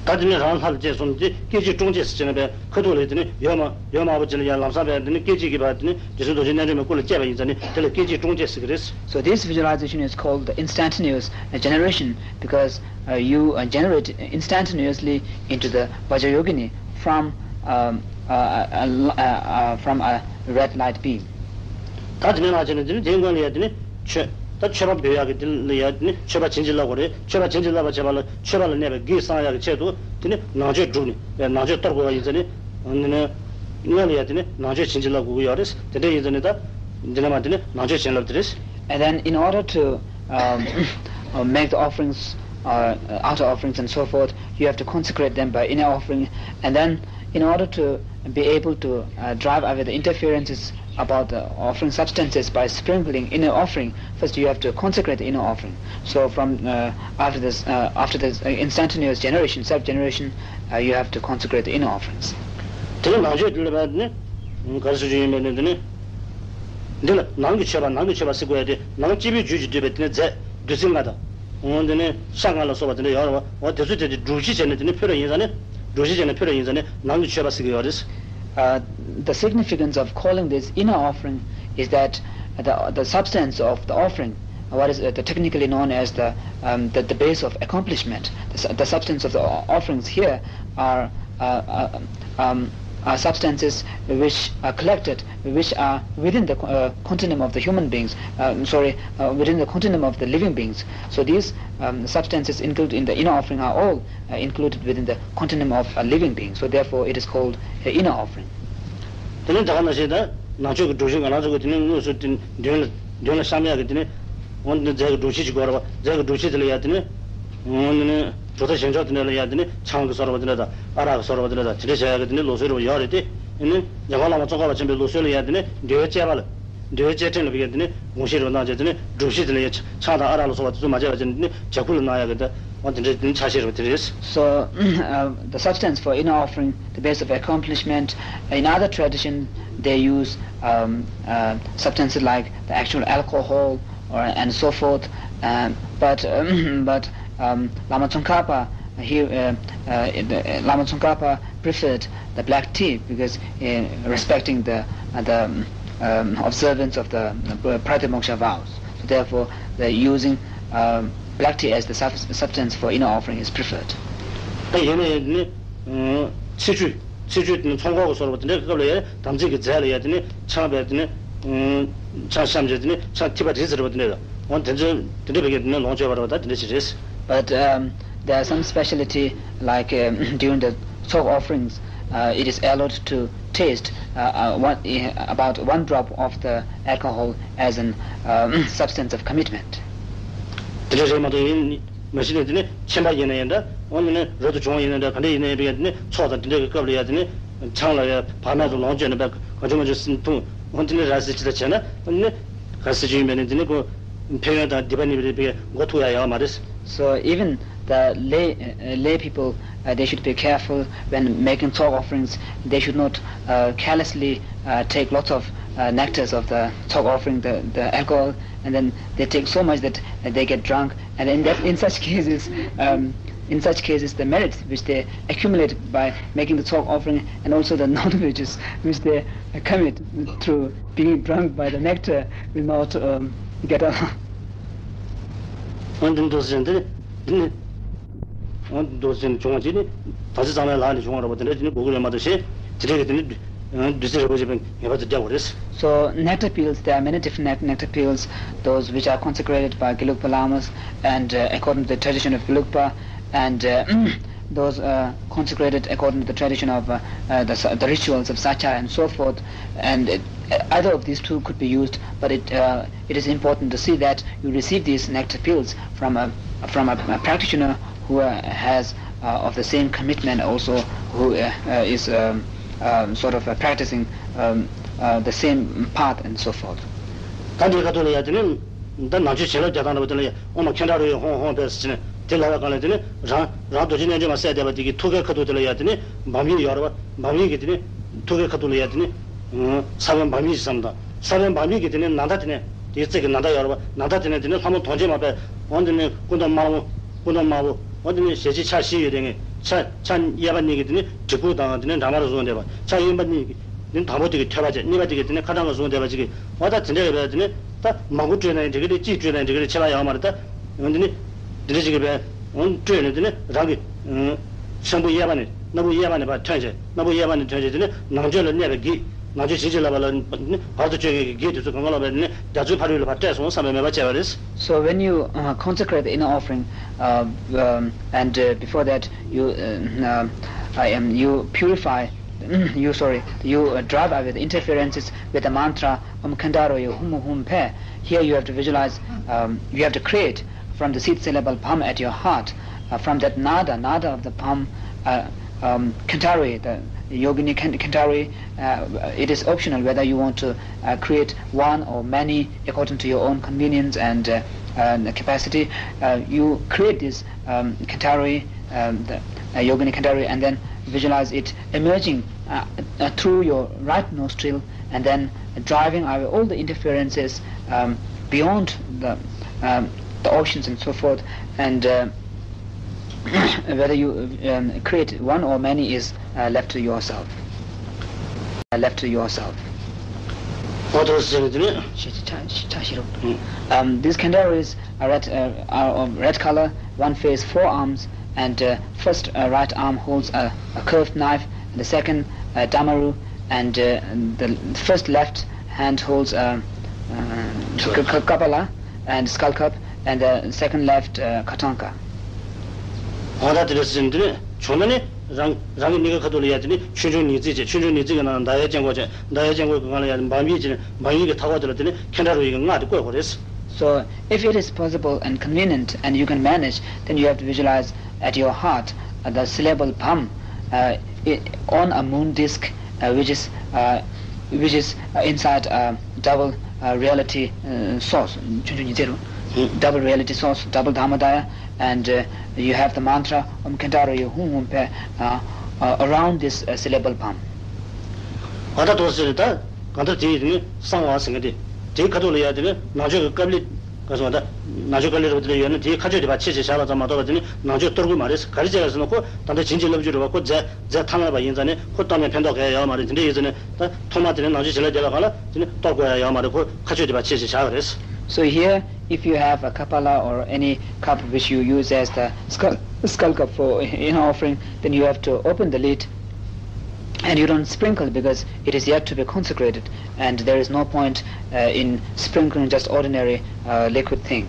ད་དེ་ནས་རང་ལྷ་ལ་བཅས་སོང་སྟེ་སྐད་ཅིག་ཀྲུང་བཅས་སུ་བྱས་ནས་པའི་ཁ་ཐུག་ལས་དེ་ནས་ཡོད་མ་ཡོད་མ་བོ་ཅི་ལ་ཡང་ལམ་སང་པའི་དེ་ནས་སྐད་ཅིག་གིས་པ་དེ་ནས་རྗེ་བཙུན་རྡོ་རྗེ་རྣལ་འབྱོར་མའི་སྐུ་ལ་བཅས་པ་ཡིན་ཙང་ནི་དེ་ལ་སྐད་ཅིག་ཀྲུང་བཅས་ཟེར་གི་རེད། So this visualization is called the instantaneous uh, generation, because uh, you uh, generate instantaneously into the Vajrayogini from um, uh, uh, uh, uh, from a red light beam. ད་དེ་ནས་ལ་བྱས་ནས་དེ་ནི་དེའི་སྔོན་ལ་ཡ་དེ་ནི་མཆོད། ད་མཆོད་པ་འབུལ་ཡག་གི་དེ་ལ་ཡ་དེ་ནི་མཆོད་པ་བྱིན་གྱིས་བརླབ་དགོས་རེད། མཆོད་པ་བྱིན་གྱིས་བརླབ་པ་བྱེད་པ་ལ་མཆོད་པ་ལ་གནས་པའི་གེགས་སངས་ཡག་གི་ཆེད་དུ་དེ་ནི་ནང་མཆོད་བསྒྲུབས་ནས་ནང་མཆོད་གཏོར་དགོས་པ་ཡིན་ཙང་ནི། དེ་ནི་སྔོན་ལ་ཡ་དེ་ནི་ནང་མཆོད་བྱིན་གྱིས་བརླབ་དགོས་ཀྱི་ཡོད་རེད། དེ་འདྲ་ཡིན་ཙང་ནི་ད་འདི་ནས་མ་དེ་ནི་ནང་མཆོད་བྱིན་རླབས་དེ་རེད། And then in order to um, uh, make the offerings, uh, outer offerings and so forth, you have to consecrate them by inner offering. And then in order to be able to uh, drive away the interferences about the offering substances by sprinkling inner offering, first you have to consecrate the inner offering. So from uh, after this, uh, after this uh, instantaneous generation, self generation, uh, you have to consecrate the inner offerings. དེ་ནི་ནང་མཆོད་དེ་ལ་བས་ནི་ག་རེ་ཟེར་རྒྱུ་ཡིན་པས་ནི་དེ་ནི། འདི་ལ་ནང་གི་མཆོད་པ་ནང་གི་མཆོད་པ་ཟེར་དགོས་ཡ་དེ་ནང་སྐྱེས་བུའི་རྒྱུད་ཀྱིས་བསྡུས་པའི་དེ་ནི་རྫས་བདུད་རྩི་ལྔ་དང་། འོ་དེ་ནི་ཤ་ལྔ་ལ་སོགས་པ་དེ་འདྲ་ཡོད་རེད་བ། འོ་དེ་ཚོ་དེ་དེ་སྒྲུབ་གཞི་བྱས་ནས་དེ་ནི་ཕུལ་བ་ཡིན་ཙང་ནི། སྒྲུབ་གཞི་བྱས་ནས་ཕུལ་བ་ཡིན་ཙང་ནི་ནང་གི་མཆོད་པ་ཟེར་གྱི་ཡོད་རེད། Uh, the significance of calling this inner offering is that the, the substance of the offering, what is uh, the technically known as the, um, the, the base of accomplishment, the, su- the substance of the o- offerings here are, uh, uh, um, are substances which are collected, which are within the uh, continuum of the human beings, uh, sorry, uh, within the continuum of the living beings. So these um, substances included in the inner offering are all uh, included within the continuum of a living being. So therefore, it is called an inner offering. དེ་ནས་ད་ག་ནང་བཞིན་ད་ནང་མཆོད་ཀྱི་སྒྲུབ་གཞི་ང་རང་ཚོ་གི་དེ་ནས་དངོས་སུ་དེ་མདུན་ལ་མདུན་ལ་བཤམས་ཡག་གི་དེ་ནས་འོ་འདི་རྫས་ཀྱི་སྒྲུབ་གཞི་ཅིག་དགོས་རེད་བ། རྫས་ཀྱི་སྒྲུབ་གཞི་དེ་ལ་ཡ་དེ་ནས་འོ་འདི་ནས་གྲུབ་མཐའ་བཞི་མཆོག་དེ་འདྲ་ལ་ཡ་དེ་ནས་ཆང་གི་བཟོ་འདྲ་བ་དེ་འདྲ་དང་ཨ་རག་གི་བཟོ་འདྲ་བ་དེ་འདྲ་དང་དེ་འདྲ་བྱ་ཡག་གི་དེ་ནས་ལུགས་སྲོལ་རེ་བ་ཡོད་རེད་དེ། ཨ་ནི་རྒྱལ་དབང་བླ་མ་ཙོང་ཁ་པ་ཆེན་པོའི་ལུགས་སྲོལ་ལ་ཡ་དེ་ནས་འབྲེལ་བའི་བཅས་པ་ལ། འདོད་བཅས་ཕྲན་ལ་བརྒྱབ་དེ་ནི་དགོངས་བཞེས་རེ་བ་གནང་བྱས་དེ་ནི་སྒྲུབ་གཞི་དེ་ལ་ཡ་ཆང་དང་ཨ་རག་ལ་སོགས་པ་དེ་ཚོ་མ་བྱས་པ་བྱས་ནས་དེ་ནི་བྱ་ཁུ་ལ་གནང་ཡག་གི་ད་འོ་དེ་འདྲའི་དེ་ནི་ཆ་ཤས་རེ་བ་དེ་རེད། So uh, the substance for inner offering, the base of accomplishment, in other tradition they use um, uh, substances like the actual alcohol or and so forth. Um, but um, but um, Lama Tsongkhapa, he uh, uh, the, uh, Lama Tsongkhapa preferred the black tea because, uh, respecting the, uh, the um, observance of the uh, pratimoksha vows. So therefore, the using uh, black tea as the sub- substance for inner offering is preferred. ད་ཡིན་ན་ཡང་ནི་ཚེས་བཅུ་ཚེས་བཅུ་དེ་ནི་ཚོགས་འཁོར་གྱི་སོགས་པ་དེ་འདྲའི་སྐབས་ལ་ཡང་དམ་ཚིག་གི་རྫས་ལ་ཡང་དེ་ནི་ཆང་བས་དེ་ནི་ཆང་བཤམས་བྱས་དེ་ནི་ཆང་ཐིགས་པ་རེ་ཟེར་བ་དེ་འདྲ་ཡོད། འོ་དེ་ཚོ་དེ་འདྲ་བས་དེ་ནི་ལོངས་སྤྱོད་པ་རེད་བ། ད་དེ་འདྲ་ཞིག་རེད། But um, there are some speciality like um, during the ཚོགས་offerings, uh, it is allowed to taste uh, uh, one, uh, about one drop of the alcohol as an um, substance of commitment. དེ་འདྲ་རེད་མ་གཏོགས་ཡིན་མ་གཞི་ནས་དེ་ནི་ཁྱིམ་པ་ཡིན་ན་ཡང་འདྲ། འོ་ནི་ནི་རབ་ཏུ་བྱུང་བ་ཡིན་ན་འདྲ། ག་འདྲ་ཡིན་ན་ཡང་འདྲ། དེ་ནི་ཚོགས་དང་དེ་འདྲ་གི་སྐབས་ལ་ཡང་དེ་ནི་ཆང་ལ་ཡང་བག་མེད་དུ་ལོངས་སྤྱོད་ནས་པ་གང་བྱུང་མང་བྱུང་འཐུང་། འོ་དེ་ནི་ར་སི་ཅི་ལ་བྱས་ན་འོ་ནི་ག་སྲིད་ཅིག་ཡིན་པས་ནི་དེ་ནི་ཁོ་ཕན་ཡོན་དང་སྡིག་པ་གཉིས་པའི་རིགས་པས་མགོ་ཐུག་ཡ་ཡོད་མ་རེད། So even the lay, uh, lay people, uh, they should be careful when making tzok offerings. They should not uh, carelessly uh, take lots of uh, nectars of the tzok offering, the, the alcohol, and then they take so much that uh, they get drunk. And in, that, in such cases, um, in such cases, the merits which they accumulate by making the tzok offering and also the non-virtues which they commit through being drunk by the nectar will not um, get along. འོན་ཏེ་འདུག་ཟེར་འདི་འདི་ནི། འོན་ཏེ་འདུག་ཟེར་བྱུང་བ་ཅིག་ནི་ད་ཅི་ཚང་མའི་ལག་ནས་བྱུང་བ་རེད་པ། དེ་འདྲ་ཅིག་ནི་དགོས་ཀྱི་རེད་མ་གཏོགས་ཞེས་དེ་འདྲ་གི་དེ་ནི་བདུད་རྩི་རིན་པོ་ཆེ་པས་ངེས་པར་དུ་བརྒྱབ་པ་རེད། So nectar pils, there are many different nec- nectar pils, those which are consecrated by Gelugpa Lamas and uh, according to the tradition of Gelugpa, and uh, those uh, consecrated according to the tradition of uh, uh, the, the rituals of Sacha and so forth. And uh, either of these two could be used, but it, uh, it is important to see that you receive these nectar pills from a, from a, a practitioner who uh, has uh, of the same commitment also, who uh, uh, is um, um, sort of uh, practicing um, uh, the same path and so forth. ད་འདིའི་ཁ་ཐུག་ལ་ཡ་དེ་ནི་ད་ནང་ཆོས་བྱིན་རླབས་རྒྱག་སྟངས་འདྲ་པོ་དེ་ལ་ཡ་ཨོཾ་ཁནྡྷ་རོ་ཡེ་ཧཱུྃ་ཧཱུྃ་ཕཊ་ཟེར་ནས་དེ་ལབ་པའི་སྒང་ལ་དེ་ནི་རང་རང་རྡོ་རྗེ་རྣལ་འབྱོར་མ་གསལ་བསྡད་པ་དེ་གི་ཐུགས་ཀའི་ཁ་ཐུག་དེ་ལ་ཡ་དེ་ནི་བམ་ཡིག་ཡོད་རེད་པ། བམ་ཡིག་གི་དེ་ནི་ཐུགས་ཀའི་ཁ་ཐུག་ལ་ཡ་དེ་ནི་ས་བོན་བམ་ཡིག་ཅིག་བསམ་དང་། ས་བོན་བམ་ཡིག་གི་དེ་ནི་ནཱ་ད་དེ་ནི་དེའི་རྩེ་གི་ནཱ་ད་ཡོད་རེད་པ། ནཱ་ད་དེ་ནི་དེ་ནི་ལྷ་མོ་དོང་ཅན་མ་པས་འོ་དེ་ནི་སྐུ་མདོག་དམར་པོ། སྐུ་མདོག་དམར་པོ། འོ་དེ་ནི་ཞལ་གཅིག་ཕྱག་བཞི་ཡོད་དེ་ངས་ཕྱག་ཕྱག་གཡས་པ་གཉིས་ཀྱིས་དེ་ནི་གྲི་གུག་དང་དེ་ནི་འདྲ་མར་བཟུང་བསྡད་པ། ཕྱག་གཡོན་པ་གཉིས་ཀྱིས་དེ་ནི་དང་པོ་དེ་གིས་ཐོད་པ་བཅད། གཉིས་པ་དེ་གིས་དེ་ནི་ཁ་ཐང་ལ་བཟུང་བསྡད་པ་ཅིག་གིས། འོ་ད་དེ་འདྲ་ཡོད་པས་དེ་ནི་ད་མང་པོ་སྤྲོད་ན་ཡང་འགྲིག་གི་རེད། གཅིག་སྤྲོད་ན་ཡང་འགྲིག་གི་རེད། ཁྱད་པར་ཡོད་མ་རེད། ད་འོ་དེ་ནི་དེ་འདྲ་ཅིག་གིས་པས་འོ་སྤྲོད་ནས་དེ་ནི་རང་གི་ཚེམ་བུ་གཡས་པ་ནས་སྣ་བུག་གཡས་པ་ནས་ཕར་ཐོན་བྱས། སྣ་བུག་གཡས་པ་ནས་ཐོན་བྱས་དེ་ནི་ནང་མཆོད་ལ་གནས་པའི་གེགས། ནང་མཆོད་བྱིན་གྱིས་བརླབས་པ་ལ་ནི་བར་དུ་གཅོད་མཁན་གྱི་གེགས་དེ་ཚོ་གང་ག་ལོག་པས་ནི་རྒྱ་མཚོའི་ཕ་རོལ་ལ་ཕར་བསྐྲད་སོང་བསམ་པའི་མོས་པ་བྱས་པ་རེད། So when you uh, consecrate the inner offering, uh, um, and uh, before that, you uh, uh, I am you purify, you sorry, you uh, drive away the interferences with the mantra Om Khandharoye Hum Hum Phe. Here you have to visualize, um, you have to create from the seed syllable Bham at your heart, uh, from that nada, nada of the Bham, uh, um, Khandhari, the Yogini Khan- Khandhari, uh, it is optional whether you want to uh, create one or many according to your own convenience and uh, uh, capacity. Uh, you create this um, Khandhari, um, the uh, Yogini Khandhari, and then visualize it emerging uh, uh, through your right nostril and then driving away all the interferences um, beyond the, um, the oceans and so forth. And uh, whether you um, create one or many is uh, left to yourself. Uh, left to yourself. Um, these Khandharis are red, uh, are of red color. One face, four arms, and uh, first uh, right arm holds a, a curved knife, and the second uh, damaru, and uh, the first left hand holds a, uh, k- k- kapala and skull cup, and the second left uh, katanka. འོ་ད་དེ་འདྲ་ཟེར་ནས་དེ་ནས་བྱུང་ན་ནི་རང་རང་གི་གཉིས་ཀའི་ཁ་ཐུག་ལ་ཡ་དེ་ནི་ཆོས་འབྱུང་ཉིས་བརྩེགས་བྱས། ཆོས་འབྱུང་ཉིས་བརྩེགས་ཀྱི་ནང་ན་མདའ་ཡི་དཀྱིལ་འཁོར་བྱས། མདའ་ཡི་དཀྱིལ་འཁོར་གྱི་སྒང་ལ་ཡ་བམ་ཡིག་བྱས་ནས་བམ་ཡིག་གི་མཐའ་འཁོར་དེ་ལ་དེ་ནི་ཁེན་ཌ་རུ་ཡི་གི་སྔགས་དེ་བཀོད་དགོས་རེད། So, if it is possible and convenient and you can manage, then you have to visualize at your heart uh, the syllable Bham uh, i- on a moon disk uh, which is uh, which is uh, inside a double uh, reality uh, source. ཆོས་འབྱུང་ཉིས་བརྩེགས་རུ། Double reality source, double Dharmadaya, and uh, you have the mantra Om Khandharoye Hum Hum Phe uh, uh, around this uh, syllable Bham. འོ་ད་དོ་ཟེར་ད་གང་ལྟར་དེ་ཡིན་ནི་གསང་བ་ཟེར་མཁན་དེ། དེའི་ཁ་ཐུག་ལ་ཡ་དེ་ནི་ནང་ཆོས་ཀྱི་ཀཱ་ལི། ལ་སོང་ད། ནང་ཆོས་དཀའ་ལས་རུ་དེ་ལ་ཡོད་ན་དེའི་ཁ་ཆོས་དེ་ཕར་ཕྱེ་ཞེས་བཞག་པ་ཙམ་མ་གཏོགས་པ་དེ་ནི་ནང་ཆོས་གཏོར་དགོས་མ་རེད། ག་རེ་བྱས་ཟེར་ན་ཁོ་ད་ལྟ་བྱིན་གྱིས་བརླབས་རྒྱུ་རེད་བ། ཁོ་རྫས་རྫས་ཐ་མལ་པ་ཡིན་ཙང་ནི་ཁོ་གཏོར་ནས་ཕན་ཐོགས་གང་ཡང་ཡོད་མ་རེད། དེ་འདྲ་ཡིན་ཙང་ནི་ད་ཐོག་མ་དེ་ནི་ནང་ཆོས་བྱིན་རླབས་རྒྱབ་པའི་སྒང་ལ་དེ་ནི་གཏོར་དགོས་ཡ་ཡོད་མ་རེད། ཁོ་ཁ་ཆོས་དེ་ཕར་ཕྱེ་ཞེས་བཞག་པ་རེད། So here, if you have a kapala or any cup which you use as the skull, skull cup for inner offering, then you have to open the lid and you don't sprinkle because it is yet to be consecrated, and there is no point uh, in sprinkling just ordinary uh, liquid thing.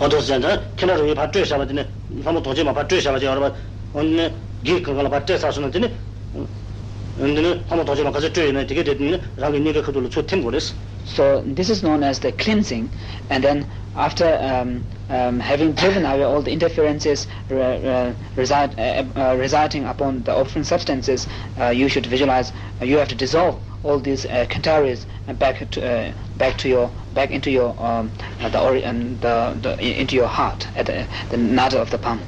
ཨོ་དོ་ཟེར་ན་ཁྱེད་རང་རང་གིས་ཕར་སྤྲོས་བཞག་པ་དེ་ནི་ལྷ་མོ་རྡོ་རྗེ་མ་ཕར་སྤྲོས་བཞག་པ་ཅིག་ཡོད་རེད་པ། འོ་ནི་གི་གང་ག་ལ་ཕར་སྤྲད་ཚར་སོང་ན་དེ་ནི། འདི་ནི་ལྷ་མོ་རྡོ་རྗེ་མ་ག་ཚོད་སྤྲོས་ཡོད་ན་དེ་གའི་དེ་ནི་རང་གི་སྙིང་གའི་ཁ་ཐུག་ལ་ཚུར་ཐིམ་དགོས་རེད། So this is known as the cleansing, and then after um, um, having driven away all the interferences re- re- reside, uh, uh, residing upon the offering substances, uh, you should visualize uh, you have to dissolve all these uh, kantharis and back to uh, back to your back into your um, uh, the, ori- um, the the into your heart at the, the nadir of the palm.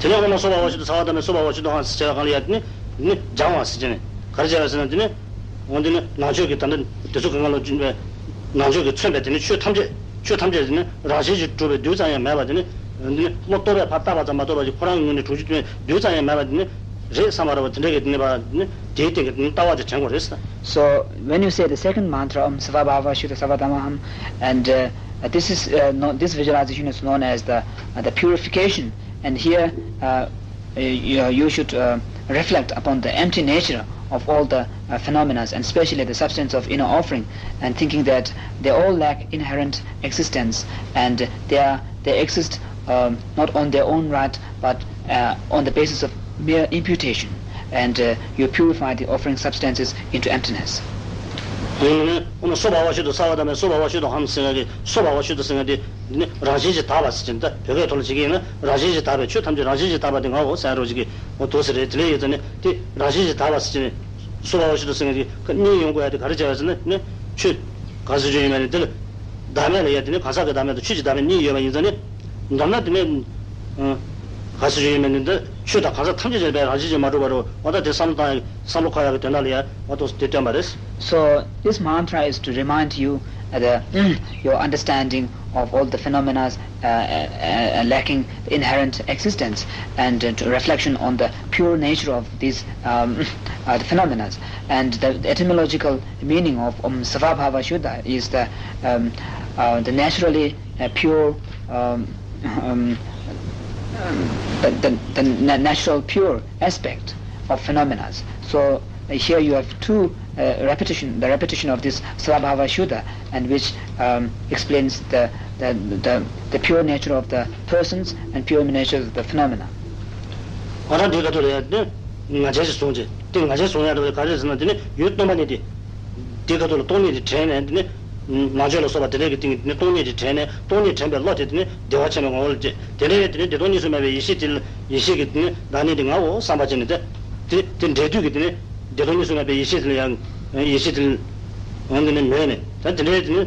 དེ་ནས་འོ་ན་སོ་བྷ་བ་ཤུདྡྷ་སརྦ་དྷརྨེ་སོ་བྷ་བ་ཤུདྡྷོ་ཧཾ་ཟེར་བྱས་པའི་སྒང་ལ་ཡ་དེ་ནི་ནི་སྦྱང་བ་ཟེར་བྱས་ནས་ག་རེ་བྱས་པ་ཟེར་ན་དེ་ནི་འོ་དེ་ནི་ནང་ཆོས་ཀྱི་ད་ལྟ་དེ་ཚོ་གང་ག་ལ་བྱུང་བའི་ནང་ཆོས་ཀྱིས་མཚོན་པའི་དེ་ནི་ཆོས་ཐམས་ཅད་ཆོས་ཐམས་ཅད་དེ་ནི་རང་བཞིན་གྱིས་གྲུབ་པའི་རྡུལ་ཙམ་ཡང་མེད་པ་དེ་ནི་འོ་དེ་ནི་བློ་རྟོག་པས་ཕར་བཏགས་པ་ཙམ་མ་གཏོགས་པ་ཅིག་ཁོ་རང་གི་ངོས་ནས་གྲུབ་ཀྱི་མེད་རྡུལ་ཙམ་ཡང་མེད་པ་དེ་ནི། རེད་བསམ་པ་རེད་པ། དེ་འདྲ་གི་དེ་ནི་བ་ནི་དེའི་སྟེང་གི་ལྟ་བ་དེ་དྲན་དགོས་རེད། So when you say the second mantra, Om Svabhava Shuddha Sarvadharma Ham, and uh, this is uh, no, this visualization is known as the uh, the purification. And here uh, uh, you, you should uh, reflect upon the empty nature of all the uh, phenomena, and especially the substance of inner offering, and thinking that they all lack inherent existence, and they are they exist um, not on their own right, but uh, on the basis of mere imputation, and uh, you purify the offering substances into emptiness. ཨོ་ན་སོ་བྷ་བ་ཤུདྡྷ་སརྦ་དྷརྨེ་སོ་བྷ་བ་ཤུདྡྷོ་ཧཾ་ཟེར་ཡ་གི་སོ་བྷ་བ་ཤུདྡྷ་ཟེར་ཡ་དེ་ནི་རང་བཞིན་གྱིས་དག་པ་ཟེར་གྱི་ད་བོད་སྐད་ཐོག་ལ་བྱེད་ཀྱི་ཡིན་ན་རང་བཞིན་གྱིས་དག་པའི་ཆོས་ཐམས་ཅད་རང་བཞིན་གྱིས་དག་པ་དེ་ངའོ་ཟེར་ཡ་རོ་བྱེད་ཀྱི་འོ་དོ་ཟེར་རེད། དེ་ལས་ཡོད་ཙང་ནི་དེ་རང་བཞིན་གྱིས་དག་པ་ཟེར་གྱི་ནི་སོ་བྷ་བ་ཤུདྡྷ་ཟེར་ཡ་གི་གཉིས་ཡོང་དགོས་ཡ་དེ་ག་རེ་བྱས་པ་ཟེར་ན་ནི་ཆོས་ག་ཟེར་རྒྱུ་ཡིན་མ་ནི་དེ་ལ། བདག་མེད་ལ་ཡ་དེ་ནི་གང་ཟག་གི་བདག་མེད་དང་ཆོས་ཀྱི་བདག་མེད་གཉིས་ཡོད་པ་ཡིན་ཙང་ནི། མདོར་ན་དེ་ནི། ག་ཟེར་རྒྱུ་ཡིན་མིན་ནི་འདི་ཆོས་དང་གང་ཟག་ཐམས་ཅད་ཅན་པའི་རང་བཞིན་གྱིས་མ་གྲུབ་པ་རེད། འོ་ད་དེ་བསམ་བློ་བཏང་ཡ་བསམ་བློ་འཁོར་ཡ་གི་དོན་དག་ལ་ཡ་འོ་ཏོག་ཙམ་དེ་སྟོན་པ་རེད། So this mantra is to remind you uh, the, your understanding of all the phenomena uh, uh, uh, lacking inherent existence, and uh, to reflection on the pure nature of these um, uh, the phenomena. And the etymological meaning of Om Svabhava Shuddha is the, um, uh, the naturally uh, pure um, um, the, the, the na- natural pure aspect of phenomena. So uh, here you have two uh, repetition, the repetition of this Svabhava Shuddha, and which um, explains the, the, the, the pure nature of the persons and pure nature of the phenomena. ཨ་ར་འདི་ག་ཐོག་ལ་ཡ་དེ་ང་རྒྱལ་གྱི་བཟུང་བྱས་དེ་ང་རྒྱལ་བཟུང་ཡ་འདྲ་བ་ག་རེ་ཟེར་ན་དེ་ནི་ཡུལ་སྟོང་པ་ཉིད་དེ། དེ་ག་ཐོག་ལ་སྟོང་ཉིད་དེ་དྲན་ནས་དེ་ནི། ནང་ཆོས་ལ་སོགས་པ་དེ་འདྲ་གི་སྟེང་གི་དེ་ནི་སྟོང་ཉིད་དེ་དྲན་ནས་སྟོང་ཉིད་དྲན་པའི་བློ་དེ་དེ་ནི་བདེ་བ་ཆེན་པོའི་ངོ་བོ་ལ་སྐྱེ། དེ་འདྲ་ཡང་དེ་ནི་བདེ་སྟོང་གཉིས་སུ་མེད་པའི་ཡེ་ཤེས་དེ་ལ་ཡེ་ཤེས་ཀྱི་དེ་ནི་བདག་ཉིད་དེ་ངའོ་བསམ་པ་བྱས་ནས་དེ། དེ་དེ་འདྲ་དུས་ཀྱི་དེ་ནི་བདེ་སྟོང་གཉིས་སུ་མེད་པའི་ཡེ་ཤེས་དེ་ལ་ཡང་ཡེ་ཤེས་དེ་ལ་འོང་དེ་ནི་མོས་ནས་ད་དེ་འདྲ་དེ་ནི་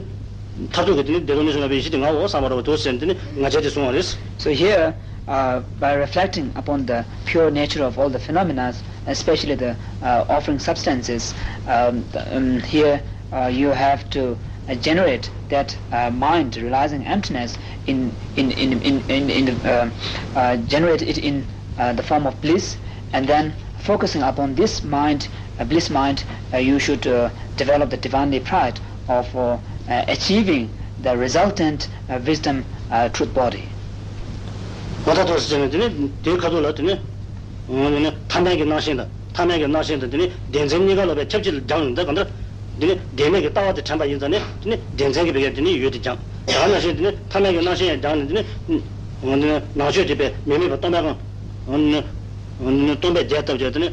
མཐར་ཐུག་གི་དེ་ནི་བདེ་སྟོང་གཉིས་སུ་མེད་པའི་ཡེ་ཤེས་དེ་ངའོ་བསམ་པ་རེད་པ། དེ་ཟེར་ནས་དེ་ནི་ང་རྒྱལ་དེ་བཟུང་བ་རེད། So here, uh, by reflecting upon the pure nature of all the phenomena, especially the uh, offering substances, um, the, um, here uh, you have to uh, generate that uh, mind realizing emptiness in in in in in, in the, uh, uh, generate it in uh, the form of bliss, and then focusing upon this mind, uh, bliss mind, uh, you should uh, develop the divinely pride of uh, uh, achieving the resultant uh, wisdom uh, truth body. ང་ད་དོ་ཟེར་ནས་དེ་ནི་དེའི་ཁ་ཐུག་ལ་དེ་ནི། འོ་དེ་ནི་ཐ་མལ་གྱི་སྣང་ཞེན་དང་ཐ་མལ་གྱི་སྣང་ཞེན་དང་དེ་ནི་བདེན་འཛིན་གཉིས་ཀ་ལོག་པའི་ཁྱབ་བྱེད་ལ་སྦྱངས་ཡོང་ད་གང་ལྟར། དེ་ནི་བདེན་མེད་ཀྱི་ལྟ་བ་དེ་དྲན་པ་ཡིན་ཙང་ནི་དེ་ནི་བདེན་འཛིན་གྱི་བེ་ཀའི་དེ་ནི་ཡུལ་དེ་སྦྱངས། ད་ག་ནང་བཞིན་དེ་ནི་ཐ་མལ་གྱི་སྣང་ཞེན་ཡང་སྦྱངས་ནས་དེ་ནི། འོ་དེ་ནི་ནང་ཆོས་དེ་པའི་མི་དམིགས་པ་སྟོང་པའི་ཁམས། འོ་དེ་ནི་འོ་དེ་ནི་སྟོང་པའི་རྒྱས་བཏབ་བྱས་དེ་ནི་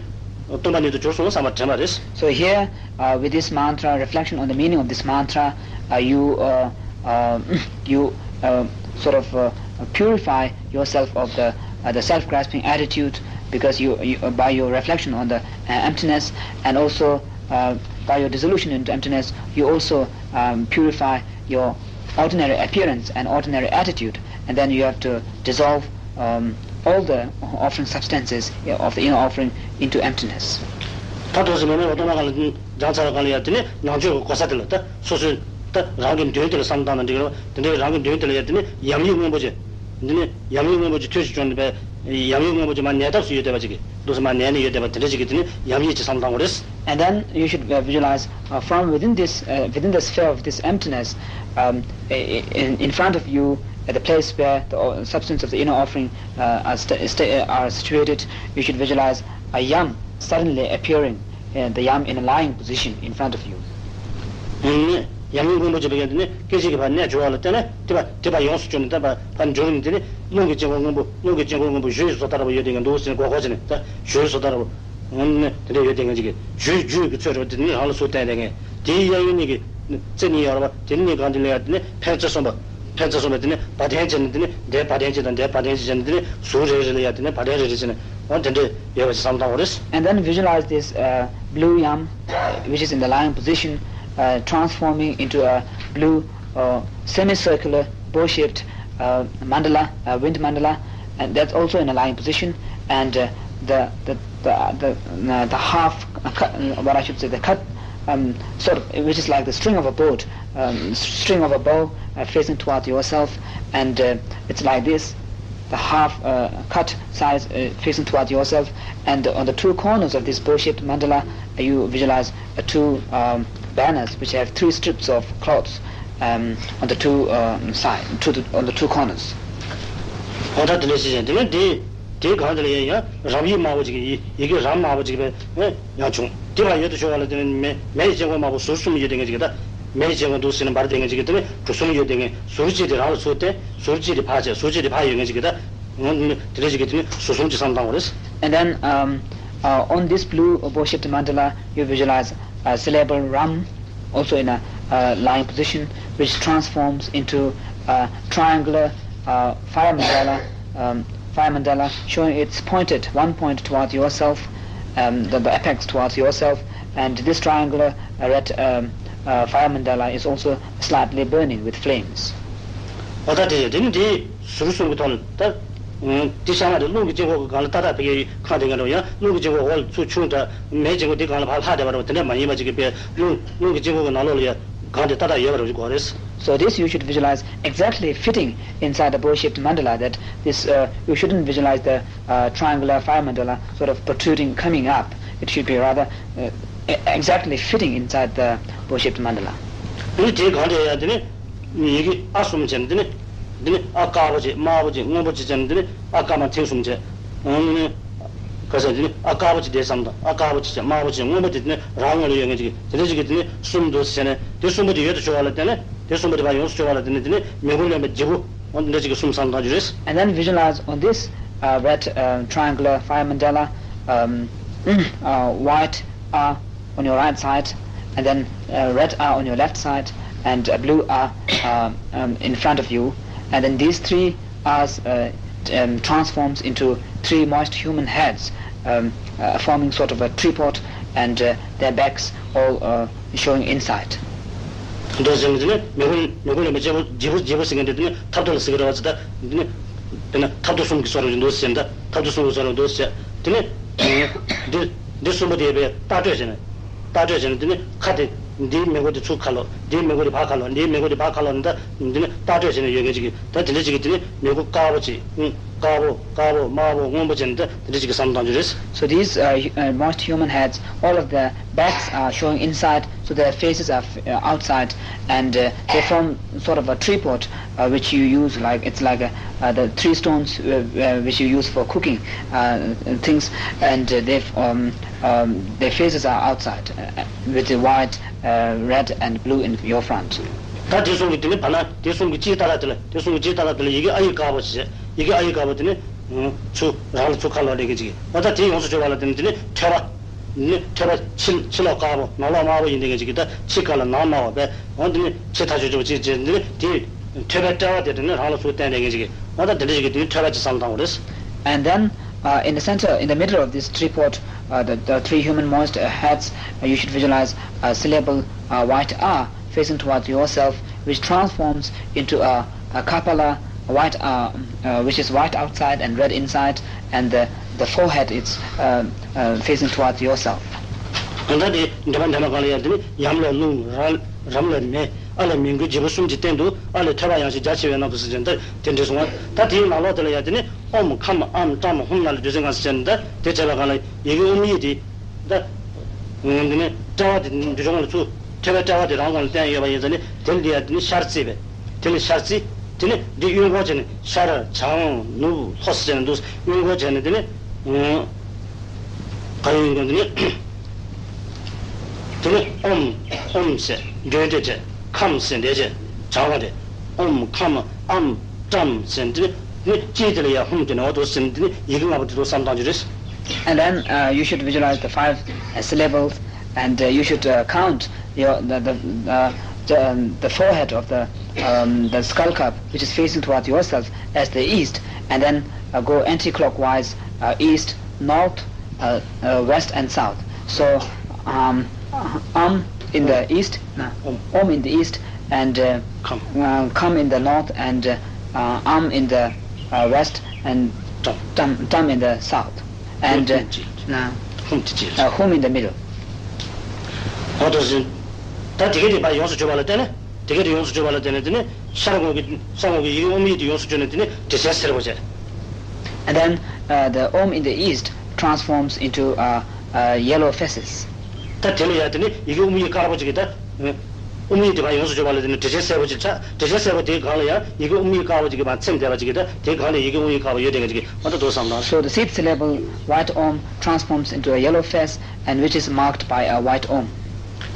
སྟོང་པ་ཉིད་དུ་གྱུར་སོང་བསམ་པ་དྲན་པ་རེད། So here, uh, with this mantra, reflection on the meaning of this mantra, uh, you uh, uh, you uh, sort of uh, purify yourself of the uh, the self-grasping attitude, because you, you uh, by your reflection on the uh, emptiness, and also uh, by your dissolution into emptiness, you also um, purify your ordinary appearance and ordinary attitude, and then you have to dissolve um, all the offering substances of the inner offering into emptiness. ད་དོ་ཟེར་མེད་མེད་པ་སྟོང་པ་གང་ལ་སྦྱངས་ཚར་བ་གང་ལ་ཡ་དེ་ནི་ནང་ཆོས་ཀྱི་གོ་ས་དེ་ལ་ད་སོ་སོའི་ ད་རང་གི་མདུན་དེ་ལ་བསམ་བློ་བཏང་ན་འགྲིག་གི་རེད་བ། དེ་འདྲའི་རང་གི་མདུན་དེ་ལ་ཡ་དེ་ནི་ཡམ་ཡིག་སྔོན་པོ་ཅིག་འདི་ནི་ཡམ་ཡིག་སྔོན་པོ་ཅིག་ཐོལ་ཞིག་བྱུང་ནས་པས་ཡམ་ཡིག་སྔོན་པོ་ཅིག་མར་ནས་བཏབ་སུ་ཡོད་བསྡད་པ་ཅིག་གི་འདུག་སེ་མར་ནས་ནས་ཡོད་བསྡད་པ་དེ་འདྲ་ཅིག་གི་དེ་ནི་ཡམ་ཡིག་ཅིག་བསམ་བློ་བཏང་དགོས་རེད། And then you should uh, visualize uh, from within this uh, within the sphere of this emptiness, um, i- i- in, in front of you, at the place where the uh, substance of the inner offering uh, are, st- st- uh, are situated, you should visualize a yam suddenly appearing, uh, the yam in a lying position in front of you. ཡང་ནི་ཡང་ནི་སྔོན་པོ་ཅིག་བེད་ཀྱང་དེ་ནི་སྐད་ཅིག་གིས་ཕར་གནས་འགྱུར་བ་ལ་བརྟེན་ནས་དེ་ཕར་དེ་ཕར་ཡོངས་སུ་གྱུར་ནས་ད་ཕར་ཕར་འགྱུར་ནས་དེ་ནི་རླུང་གི་དཀྱིལ་འཁོར་སྔོན་པོ་རླུང་གི་དཀྱིལ་འཁོར་སྔོན་པོ་ཞུ་ཡི་བཟོ་ལྟ་བུ་ཡོད་དེ་ཡང་འདུག་ཟེར་ནས་མགོ་སྐོར་བྱས་ནས་ད་ཞུ་ཡི་བཟོ་ལྟ་བུ་ངོམ་ནས་དེ་འདྲ་ཡོད་དེ་ངེས་ཅིག་གི་རྒྱུད་རྒྱུད་ཀྱི་ཚོད་རེད་བ། དེ་ནི་རང་ལ་ཟུར་བསྟན་དེ་ངེས་དེའི་གཡས་གཡོན་གཉིས་ཀྱི་རྩེ་གཉིས་ཡོད་རེད་བ། དེ་ནི་གང་དེ་ལ་ཡང་དེ་ནི་ཕན་རྩེ་གསུམ་པ་ཕན་རྩེ་གསུམ་པ་དེ་ནི་བ་དན་བྱས་ནས་དེ་ནི་འདིར་བ་དན་གཅིག་དང་འདིར་བ་དན་གཅིག་བྱས་ནས་དེ་ནི་ཟུར་རེ་རེ་ལ་ཡང་དེ་ནི་བ་དན་རེ་རེ་བྱས་ནས་འོ་དེ་འདྲ་ཡོད་པ་ཞིག་བསམ་བཏང་བ་རེད། And then visualize this uh, blue yam, uh, which is in the lying position, uh, transforming into a blue uh, semicircular bow-shaped uh, mandala, uh, wind mandala, and that's also in a lying position. And uh, the the the, the, uh, the half, uh, cut, uh, what I should say, the cut, um, sort of, which is like the string of a boat, um, string of a bow uh, facing towards yourself, and uh, it's like this. The half uh, cut sides uh, facing towards yourself, and on the two corners of this bow-shaped mandala, uh, you visualize uh, two um, banners which have three strips of cloths um, on the two um, side, to the, on the two corners. འོ་ད་དེ་ལས་ཤེས་བྱ་དེ་ནི་དེ་དེའི་སྒང་དེ་ལ་ཡང་ཡང་རམ་ཡིག་དམར་པོ་ཅིག་ཡི་ཡི་གེ་རམ་དམར་པོ་ཅིག་པས་ཡང་བྱུང་། དེ་བར་ཡོད་དུ་ཤོར་བ་ལ་དེ་ནི་མེ་མེ་ཡི་དཀྱིལ་འཁོར་དམར་པོ་ཟུར་གསུམ་ཡོད་དེ་ངེས་ཅིག་གི་ད། མེ་ཡི་དཀྱིལ་འཁོར་འདུག་ཟེར་ནས་འབར་དེ་ངེས་ཅིག་གི་དེ་ནི་གྲུ་གསུམ་ཡོད་དེ་ངེས་ཟུར་གཅིག་དེ་རང་ལ་ཚུར་བསྟན་ཟུར་གཅིག་དེ་ཕར་བྱས་ཟུར་གཅིག་དེ་ཕར་ཡོད་ངེས་ཅིག་གི་ད། འོ་དེ་འདྲ་ཅིག་གི་དེ་ནི་ཟུར་གསུམ་ཅིག་བསམ་བཏང་བ་རེད། And then um, uh, on this blue bow-shaped mandala, you visualize a syllable ram, also in a uh, lying position, which transforms into a triangular uh, fire mandala, um, fire mandala, showing its pointed one point towards yourself, um, the, the apex towards yourself, and this triangular uh, red um, uh, fire mandala is also slightly burning with flames. འོ་ད་དེ་དེ་ནི་དེ་ཟུར་གསུམ་གྱི་ཐོག་ལ་ད། དེ་བྱ་བ་དེ་རླུང་གི་དཀྱིལ་འཁོར་གྱི་སྒང་ལ་ཏག་ཏག་ཕ་གིའི་ཁང་དེ་ག་འདྲ་བ་ཡང་རླུང་གི་དཀྱིལ་འཁོར་འོག་ལ་ཚུར་ཕྱུང་དྲ་མེའི་དཀྱིལ་འཁོར་དེ་སྒང་ལ་ཕར་ལྷག་བསྡད་པ་འདྲ་བ་དེ་འདྲ་མ་ཡིན་པ་ཅིག་གི་པའི་རླུང་རླུང་གི་དཀྱིལ་འཁོར་གྱི་ནང་ལོགས་ལ་ཡང་སྒང་དེ་ཏག་ཏག་ཡོད་པ་འདྲ་བ་ཅིག་དགོས་རེད། So this you should visualize exactly fitting inside the bow-shaped mandala, that this uh, you shouldn't visualize the uh, triangular fire mandala sort of protruding coming up. It should be rather uh, e- exactly fitting inside the bow-shaped mandala. དེ་ནི་དེའི་སྒང་དེ་ཡང་དེ་ནི་ཡི་གེ་ཨ་གསུམ་བྱས་ནས་དེ་ནི་དེ་ནི་ཨ་དཀར་པོ་ཅིག་དམར་པོ་ཅིག་སྔོན་པོ་ཅིག་བྱས་ནས་དེ་ནི་ཨ་དཀར་དམར་མཐིང་གསུམ་བྱས། འོ་དེ་ནི་ག་ཟེར་དེ་ནི་ཨ་དཀར་པོ་ཅིག་དེ་བསམ་དང་ཨ་དཀར་པོ་ཅིག་བྱས་དམར་པོ་ཅིག་སྔོན་པོ་དེ་དེ་ནི་རང་ངོས་ལ་ཡོད་ངེས་ཅིག་དེ་འདྲ་ཅིག་གི་དེ་ནི་གསུམ་འདུག་ཟེར་ནས་དེ་གསུམ་པོ་དེ་ཡོད་དུ་ཤོར་བ་ལ་བརྟེན་ནས་དེ་གསུམ་པོ་དེ་ཕར་ཡོངས་སུ་ཤོར་བ་ལ་བརྟེན་ནས་དེ་ནི་མེ་འཁོར་ལོན་པའི་སྒྱེད་པུ། འོ་འདི་འདྲ་ཅིག་གི་གསུམ་བསམ་བཏང་རྒྱུ་རེད། And then visualize on this uh, red uh, triangular fire mandala um, uh, white are on your right side, and then uh, red are on your left side, and uh, blue are uh, um, in front of you. And then these three R's uh, um, transforms into three moist human heads, um, uh, forming sort of a tripod, and uh, their backs all uh, showing inside. འདུག་ཟེར་ནས་དེ་ནི་མེ་འཁོར་མེ་འཁོར་ལོན་པའི་སྒྱེད་པུ་སྒྱེད་པུ་སྒྱེད་པུ་ཟེར་མཁན་དེ་དེ་ནི་ཐབ་རྡོ་ལ་ཟེར་གི་རེད་བ་ཟེར། ད་དེ་ནི་དཔེར་ན་ཐབ་རྡོ་གསུམ་གྱི་བཟོ་འདྲ་ཅིག་འདུག་ཟེར། ད་ཐབ་རྡོ་གསུམ་གྱི་བཟོ་འདྲ་འདུག་ཟེར། དེ་ནི་འདི་འདི་གསུམ་པོ་དེ་ཡོད་པའི་ལྟག་སྤྲོད་བྱས་ནས་ལྟག་སྤྲོད་བྱས་ནས་དེ་ནི་ཁ་དེ་འདིའི་མེ་འཁོར་དེ་ཚུར་ཁ་ལོག་འདིའི་མེ་འཁོར་དེ་ཕར་ཁ་ལོག་འདིའི་མེ་འཁོར་དེ་ཕར་ཁ་ལོག་ནས་ད་འདི་ནི་ལྟག་སྤྲོད་བྱས་ནས་ཡོད་མཁན་ཅིག་གི་ད་དེ་འདྲ་ཅིག་གི་དེ་ནི་མེ་འཁོར་དཀར་པོ་ཅིག་དཀར་པོ་དཀར་པོ་དམར་པོ་སྔོན་པོ་བྱས་ནས་ད་དེ་འདྲ་ཅིག་གི་བསམ་བཏང་རྒྱུ་རེད། So these uh, hu- uh, moist human heads, all of their backs are showing inside, so their faces are f- uh, outside, and uh, they form sort of a tripod, uh, which you use like it's like a, uh, the three stones uh, uh, which you use for cooking uh, things, and uh, they um, um, their faces are outside uh, with the white, uh, red, and blue in your front. ད་དེ་གསུམ་གྱི་དེ་ནི་བར་ན་དེ་གསུམ་གྱི་དཀྱིལ་ཏག་ཏག་དེ་ལ་དེ་གསུམ་གྱི་དཀྱིལ་ཏག་ཏག་དེ་ལ་ཡི་གེ་ཨ་ཡིག་དཀར་པོ་ཞེས་ཡི་གེ་ཨ་ཡིག་དཀར་པོ་དེ་ནི་ཚུར་རང་ལ་ཚུར་ཁ་ལོག་ལས་ཀྱི་ཅིག་འོ་ད་དེ་ཡོངས་སུ་གྱུར་པ་ལ་དེ་ནི་དེ་ནི་ཐོད་པ། ནི་ཐོད་པ་ཕྱི་ཕྱི་ལོགས་དཀར་པོ་ནང་ལོགས་དམར་པོ་ཡིན་དེ་ངེས་ཅིག་གི་ད་ཕྱི་དཀར་ལ་ནང་དམར་བ་བས་འོ་འདི་ནི་ཕྱི་ཐག་ཆོད་ཆོད་པོ་ཅིག་བྱས་འདི་ནི་དེ་ཐོད་པའི་དཔྲལ་བ་དེ་དེ་ནི་རང་ལ་ཚུར་བསྟན་དེ་ངེས་ཅིག་གི་འོ་ད་འདི་འདྲ་ཞིག་གི་དེ་ནི་ཐོད་པ་ཅིག་བསམ་བཏང་བ་རེད། And then uh, in the center, in the middle of this tripod, uh, the, the three human moist uh, heads, uh, you should visualize a syllable uh, white R facing towards yourself, which transforms into a, a kapala, white, uh, uh, which is white outside and red inside, and the, the forehead is uh, uh, facing towards yourself. གང་ལྟར་དེ་འདྲ་མ་འདྲ་མ་གང་ལ་ཡང་དེ་ནི་ཡམ་ལ་རླུང་ར་རམ་ལ་མེ། ཨ་ལས་མི་མགོའི་རྒྱལ་པོ་གསུམ་གྱི་སྟེང་དུ་ཨ་ལས་ཐོད་པ་ཡངས་ཤིང་རྒྱ་ཆེ་བའི་ནང་དུ་ཟེར་བྱས་ནས་ད་དེ་འདྲ་གསུངས་པ། ད་དེའི་ནང་ལོགས་དེ་ལ་ཡང་དེ་ནི་ཨོམ་ཁམ་ཨམ་ཏྲམ་ཧུམ་ནང་ལ་བསྡུས་ཚིག་གང་ཟེར་བྱས་ནས་ད་དེ་བྱས་པ་གང་ལ་ཡི་གེ་ཨོམ་ཡིག་དེ་ད་དེ་ནི་དཔྲལ་བ་དེ་འདི་སྒང་ལ་ཚུར་ཐོད་པའི་དཔྲལ་བ་དེ་རང་སྒང་ལ་བསྟན་ཡོད་པ་ཡིན་ཙང་ནི་དེ་ལ་འདི་ཡང་དེ་ནི་ཤར་བརྩིས་པས། དེ་ལ་ཤར་བརྩིས། དེ་ནི་འདི་གཡོན་སྐོར་བྱས་ནས་ཤར་བྱང་ནུབ་ལྷོ་ཟེར་ནས་འདུག་གཡོན་སྐོར་བྱས་ནས་དེ་ནི། ག་ཡིན་དགོས་འདི་ནི། དེ་ནི་ཨོམ་ཨོམ་ཟེར་འདོན་ཏེ་བྱས། ཁམ་ཟེར་འདས་བྱས་བྱ་བ་རེད། ཨོམ་ཁམ་ཨམ་ཏྲམ་ཟེར་འདི་ནི་ཅི་དེ་ལ་ཡ་ཧུམ་དེ་ནི་འོ་དོ་ཟེར་འདི་ནི་ཡི་གེ་ལྔ་པོ་དེ་ཚོ་བསམ་བཏང་རྒྱུ་རེད། And then uh, you should visualize the five uh, syllables and uh, you should uh, count your, the, the, uh, the, um, the forehead of the, um, the skull cap which is facing towards yourself as the east and then uh, go anti-clockwise uh, east, north, uh, uh, west and south. So, um, um in the east, no, om in the east, and uh, come. Uh, come in the north, and uh, uh, am in the uh, west, and tam. Tam, tam in the south, and uh, no, hum, uh, hum in the middle. ད་དེ་ག་དེ་ཡོངས་སུ་གྱུར་པ་ལ་བརྟེན་ནས། དེ་ག་དེ་ཡོངས་སུ་གྱུར་པ་ལ་བརྟེན་ནས་དེ་ནི་ཤར་ངོས་ཀྱི་ཤར་ངོས་ཀྱི་ཡི་གེ་ཨོམ་ཡིག་དེ་ཡོངས་སུ་གྱུར་ནས་དེ་ནི་འབྲས་ཆན་སེར་པོ་བྱས། And then uh, the om in the east transforms into uh, uh, yellow faces. ད་དེ་ལ་ཡང་དེ་ནི་ཡི་གེ་ཨོམ་ཡིག་དཀར་པོ་ཅིག་གིས་ད་ཨོམ་ཡིག་དེ་ཕར་ཡོངས་སུ་གྱུར་པ་ལ་དེ་ནི་འབྲས་ཆན་སེར་པོ་ཅིག་ཆགས། འབྲས་ཆན་སེར་པོ་དེའི་སྒང་ལ་ཡང་ཡི་གེ་ཨོམ་ཡིག་དཀར་པོ་ཅིག་གིས་ཕར་མཚན་བསྡད་པ་ཅིག་གིས་ད་དེའི་སྒང་ལ་ཡི་གེ་ཨོམ་ཡིག་དཀར་པོ་ཡོད་བསྡད་མཁན་ཅིག་གིས་ཨ་ད་དོ་བསམ་དང་། So the sixth syllable, white om, transforms into a yellow face and which is marked by a white om.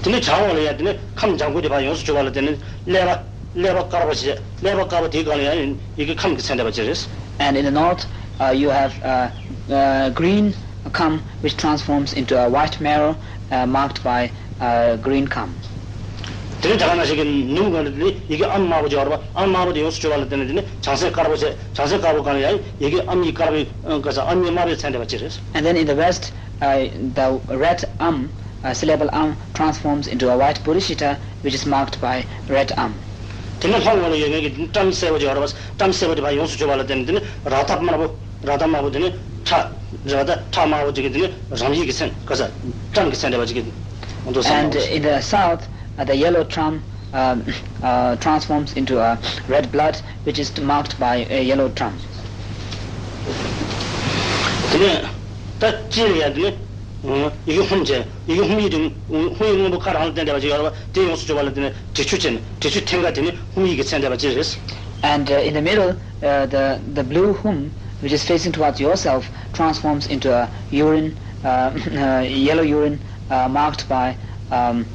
དེ་ནི་བྱང་འོག་ལ་ཡང་དེ་ནི་ཁམས་ལྗང་ཁུ་དེ་ཕར་ཡོངས་སུ་གྱུར་པ་ལ་དེ་ནི་ཀླད་པ་ཀླད་པ་དཀར་པོ་ཞེས། ཀླད་པ་དཀར་པོ་དེའི་སྒང་ལ་ཡང་ཡི་གེ་ཁམས་ཀྱི་མཚན་བསྡད་པ་ཅིག་རེད། And in the north, uh, you have uh, uh, green kham, which transforms into a white marrow uh, marked by uh, green kham. དེ་ནི་ད་ག་ནང་བཞིན་གྱི་ནུབ་སྒང་ལ་དེ་ནི་ཡི་གེ་ཨམ་དམར་པོ་ཅིག་ཡོད་རེད་པ། ཨམ་དམར་པོ་དེ་ཡོངས་སུ་གྱུར་པ་ལ་དེ་ནི་དེ་ནི་བྱང་སེམས་དཀར་པོ་བྱས། བྱང་སེམས་དཀར་པོ་སྒང་ལ་ཡང་ཡི་གེ་ཨམ་ཡིག་དཀར་པོའི་ཨ་ག་ས་ཨམ་ཡིག་དམར་པོའི་མཚན་བསྡད་པ་ཅིག་རེད། And then in the west, uh, the red am, uh, syllable am, transforms into a white bodhicitta, which is marked by red am. དེ་ནི་ལྷོ་ངོས་ལ་ཡོད་མཁན་གྱི་ཏྲམ་སེར་པོ་ཅིག་ཡོད་རེད་པ། ཏྲམ་སེར་པོ་དེ་ཕར་ཡོངས་སུ་གྱུར་པ་ལ་བརྟེན་ནས་དེ་ནི་རཀྟ་དམར་པོ། རཀྟ་དམར་པོ་དེ་ནི་ཁྲག་རེད་པ། ད་ཁྲག་དམར་པོ་ཅིག་གིས་དེ་ནི་རམ་ཡིག་གི་མཚན་ག་ས་ཏྲམ་གྱི་མཚན་བསྡད་པ་ཅིག་གིས་འོ་དོ་བསམ། And in the south, uh, the yellow tram um, uh, transforms into a red blood, which is marked by a yellow tram. དེ་ནས་ད་སྤྱི་ལ་ཡང་དེ་ནི་ཡི་གེ་ཧུམ་བྱས། ཡི་གེ་ཧུམ་ཡིག་དེ་ཧུམ་ཡིག་སྔོན་པོ་ཁ་རང་ལ་བསྟན་བསྡད་པ་ཅིག་ཡོད་རེད་པ། དེ་ཡོངས་སུ་གྱུར་པ་ལ་དེ་ནི་འབྲས་ཆུ་བྱས་ནས་འབྲས་ཆུ་ཐེམ་ཀ་དེ་ནི་ཧུམ་ཡིག་གི་མཚན་བསྡད་པ་ཅིག་རེད། And uh, in the middle, uh, the, the blue hum, which is facing towards yourself, transforms into a urine, uh, uh, yellow urine, uh, marked by um,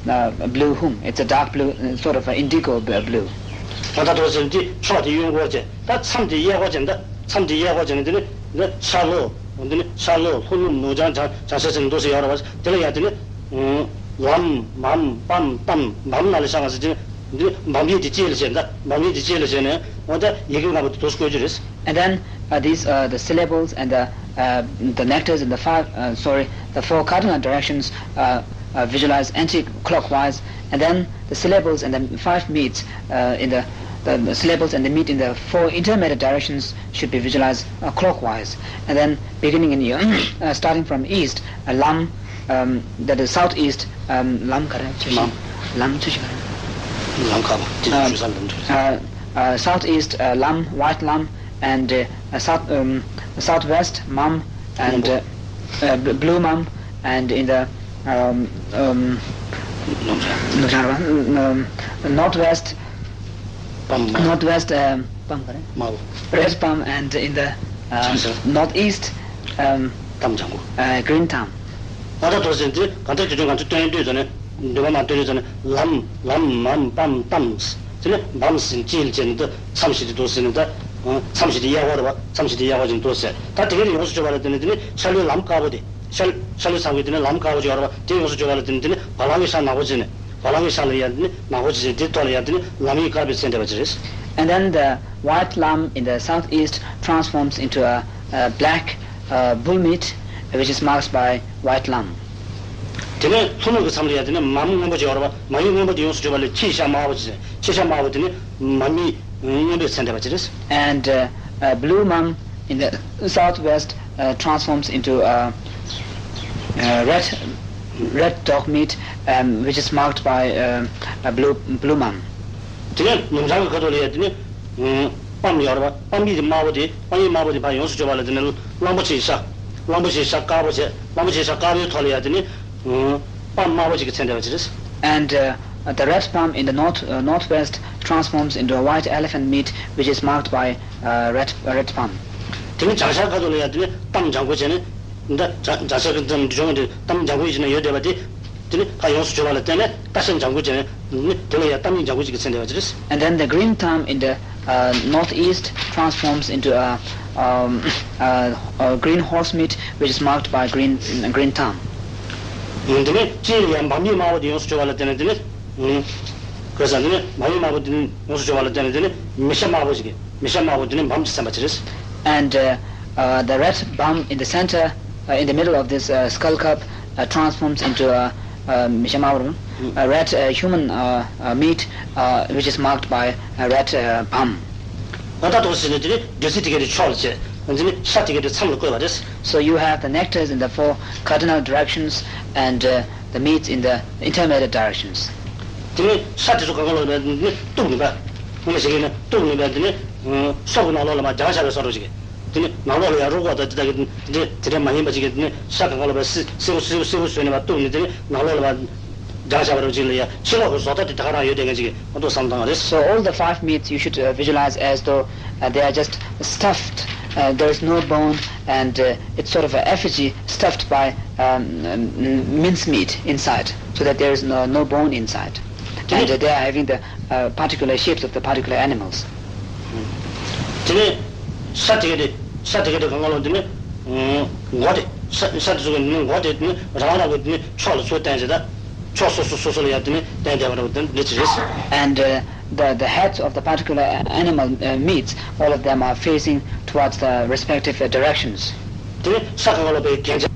uh, blue hum. It's a dark blue, uh, sort of an indigo b- blue. ད་ལྟ་དོ་ཟེར་འདི་ཕྱོགས་དེ་གཡོན་སྐོར་བྱས། ད་མཚམས་དེ་གཡས་སྐོར་བྱས། ད་མཚམས་དེ་གཡས་སྐོར་བྱས་ནས་འདི་ནི་འདི་ཤར་ལྷོ། འདི་ནི་ཤར་ལྷོ། ལྷོ་ནུབ། ནུབ་བྱང་། བྱང་བྱང་ཤར་ཟེར་ནས་འདུག་ཟེར་ཡོད་རེད་པ། དེ་ལ་ཡང་དེ་ནི་ལམ་མམ་པམ་ཏམ། བམ་ནང་ལ་བཞག་ཟེར་དེ་ནི་འདི་བམ་ཡིག་དེ་ལྕེ་ལ་བྱས། ད་བམ་ཡིག་དེ་ལྕེ་ལ་བྱས་ནས་འོ་ད་ཡི་གེ་ལྔ་པོ་དེ་འདུག་སེ་བཀོད་རྒྱུ་རེད། And then uh, these uh, the syllables and the uh, the nectars and the five uh, sorry, the four cardinal directions uh, uh, visualize anti-clockwise, and then the syllables and the five meats uh, in the, the, the syllables and the meat in the four intermediate directions should be visualized uh, clockwise. And then beginning in uh, starting from east, uh, lam, um, that is southeast, um, lam ག་རེ། ལམ། ལམ་ཚུལ་ག་རེ། ལམ་ཁ་པོ་དེ་ཚོ་ཆུ་ས་ལམ་དུ། Uh, uh, southeast, uh, lam, white lam, and uh, uh, south, um, southwest, mam, and uh, uh, bl- blue mam, and in the um, um, ནུབ་བྱང་། ནུབ་བྱང་རེད་པ། um, northwest, པམ། Northwest, um, པམ་ག་རེ། དམར་པོ། Red palm, and in the um, བྱང་ཤར། Northeast, um, ཏམ་ལྗང་ཁུ། Uh, green palm. ཨ་ད་དོ་ཟེར་འདི་གང་ལྟར་རྒྱུ་མཚན་གང་ཚོད་སྟོན་འདོད་ཟེར་ནས། འདོད་པ་མ་སྟོན་འདོད་ཟེར་ནས། ལམ་ལམ་མམ་པམ་ཏམ། དེ་ནས་བམ་ཟེར་ཅི་ལ་བྱས་ནས་ད་མཚམས་བཞི་དེ་འདུག་ཟེར་ནས་ད། མཚམས་བཞི་དེ་གཡས་སྐོར་རེད་པ། མཚམས་བཞི་དེ་གཡས་སྐོར་བྱས་ནས་འདུག་ཟེར། ད་དེ་ག་དེ་ཡོངས་སུ་གྱུར་པ་ལ་བརྟེན་ནས་དེ་ནི་ཤར་ལྷོའི་ལམ་དཀར་པོ་དེ། ཤར་ཤར་ལྷོའི་མཚམས་ཀྱི་དེ་ནི་ལམ་དཀར་པོ་ཅིག་ཡོད་རེད་པ། དེ་ཡོངས་སུ་གྱུར་པ་ལ་བརྟེན་ནས་དེ་ནི་བ་ལང་གི་ཤར་ནག་པོ་བྱས་ནས། བ་ལང་གི་ཤར་ལ་ཡང་དེ་ནི་ནག་པོ་བྱས་ནས། དེ་ཐོག་ལ་ཡང་དེ་ནི་ལམ་ཡིག་དཀར་པོའི་མཚན་བསྡད་པ་ཅིག་རེད། And then the white lamb in the southeast transforms into a, a black uh, bull meat, which is marked by white lamb. དེ་ནས་ལྷོ་ནུབ་ཀྱི་མཚམས་ལ་ཡང་དེ་ནས་མམ་སྔོན་པོ་ཅིག་ཡོད་རེད་པ། མམ་ཡིག་སྔོན་པོ་དེ་ཡོངས་སུ་གྱུར་པ་ལ་ཁྱི་ཤ་དམར་པོ་ཅིག། ཁྱི་ཤ་དམར་པོ་དེ་ནི་མམ་ཡིག་སྔོན་པོའི་མཚན་བསྡད་པ་ཅིག་རེད། And uh, uh, blue mum in the southwest uh, transforms into a, a red red dog meat, um, which is marked by uh, a blue blue bum. དེ་ནས་ནུབ་བྱང་གི་ཁ་ཐུག་ལ་ཡ་དེ་ནས་ཨུམ། པམ་ཡོད་རེད་པ། པམ་ཡིག་དེ་དམར་པོ་དེ། པམ་ཡིག་དམར་པོ་དེ་ཕར་ཡོངས་སུ་གྱུར་པ་ལ་དེ་ནས་གླང་པོ་ཆེའི་ཤ། གླང་པོ་ཆེའི་ཤ་དཀར་པོ་བྱས། གླང་པོ་ཆེའི་ཤ་དཀར་པོའི་ཐོག་ལ་ཡ་དེ་ནས་ཨུམ། པམ་དམར་པོ་ཅིག་གིས་མཚོན་བསྡད་པ་ཅིག་རེད། And uh, the red bum in the north uh, northwest transforms into a white elephant meat, which is marked by uh, red red bum. དེ་ནས་བྱང་ཤར་ཁ་ཐུག་ལ་ཡ་དེ་ནས་པམ་ལྗང་གུ་བྱས་ནས། འདི་བྱང་བྱང་ཤར་གྱི་འཛམ་གཞུང་འདི་པམ་ལྗང་གུ་ཡིན་ན་ཡོད་བསྡད་པ་དེ། དེ་ནི་ཕར་ཡོངས་སུ་གྱུར་པ་ལ་བརྟེན་ནས་སྟག་ཤར་ལྗང་གུ་བྱས་ནས། ནི་དེ་ལ་ཡང་པམ་ཡིག་ལྗང་གུ་ཅིག་གིས་མཚོན་བསྡད་པ་ཅིག་རེད། And then the green thumb in the uh, northeast transforms into a, um, uh, a green horse meat, which is marked by green green thumb. དེ་ནི་སྤྱི་ཡི་ཡང་པམ་ཡིག་དམར་པོ་དེ་ཡོངས་སུ་གྱུར་པ་ལ་བརྟེན་ནས། དེ་ནི་གོས་ས་དེ་ནི་པམ་ཡིག་དམར་པོ་དེ་ནི་ཡོངས་སུ་གྱུར་པ་ལ་བརྟེན་ནས། དེ་ནི་མི་ཤ་དམར་པོ་ཞིག་གིས། མི་ཤ་དམར་པོ་དེ་ནི་པམ་གྱིས་མཚོན་པ་ཅིག་རེད། And uh, uh, the red bum in the center, uh, in the middle of this uh, skull cap, uh, transforms into a, uh, མི་ཤ་དམར་པོ། Mm. A red uh, human uh, uh, meat, uh, which is marked by a red uh, bum. ཨ་ད་ཐོག་ཟེར་ནས་དེ་ནི་བདུད་རྩི་དེ་གའི་ཕྱོགས་ལ་བྱས། དེ་ནི་ཤ་དེ་གའི་མཚམས་ལ་བཀོད་པ་རེད། So you have the nectars in the four cardinal directions and uh, the meats in the intermediate directions. དེ་ནི་ཤ་དེ་ཚོ་གང་ག་ལོག་ནི་གཏུབ་ནས་པ། ངས་ཞིག་ཡིན་ན་གཏུབ་ནས་པ། དེ་ནི་སོག་གི་ནང་ལོགས་ལ་མར་རྒྱང་བཞག་པའི་བཟོ་འདྲ་ཅིག་དེ་ནི་ནང་ལོགས་ལ་ཡང་རུ་ཁོག་དང་དེ་དག་གི་དེ་དེ་འདྲ་མ་ཡིན་པ་ཅིག་གིས། དེ་ནི་ཤ་གང་ག་ལོག་པའི་སི་སེར་པོ་སེར་པོ་སེར་པོ་བཟོས་ནས་པ། གཏུབ་ནས་དེ་ནི་ནང་ལོགས་ལ་པ་རྒྱང་བཞག་པ་རུ་ཅིག་ལ་ཡ་ཕྱི་ལོགས་ཀྱི་བཟོ་ལྟ་དེ་ད་ག་རང་ཡོད་བསྡད་མཁན་ཅིག་གི་ཨ་ཏོ་བསམ་བཏང་བ་རེད། So all the five meats you should uh, visualize as though uh, they are just stuffed. Uh, there is no bone, and uh, it's sort of an effigy stuffed by um, um, mincemeat inside, so that there is no, no bone inside. And uh, they are having the uh, particular shapes of the particular animals. དེ་ནས་ཤ་དེ་ག་དེ་ཤ་དེ་ག་དེ་གང་ག་ལོག་དེ་ནི་མགོ་དེ། ཤ་ཤ་དེ་ཚོ་གི་ནི་མགོ་དེ་དེ་ནི་རང་རང་གི་དེ་ནི་ཕྱོགས་ལ་ཚུར་བསྟན་བྱས། ད་ཕྱོགས་སོ་སོ་སོ་སོ་ལ་ཡ་དེ་ནི་བསྟན་བསྡད་པ་འདྲ་བོ་དེ་འདྲ་ཅིག་རེད། And uh, the, the heads of the particular animal uh, meats, all of them are facing towards the respective uh, directions. དེ་ནི་ཤ་གང་ག་ལོག་པའི་རྒྱན་ཆ།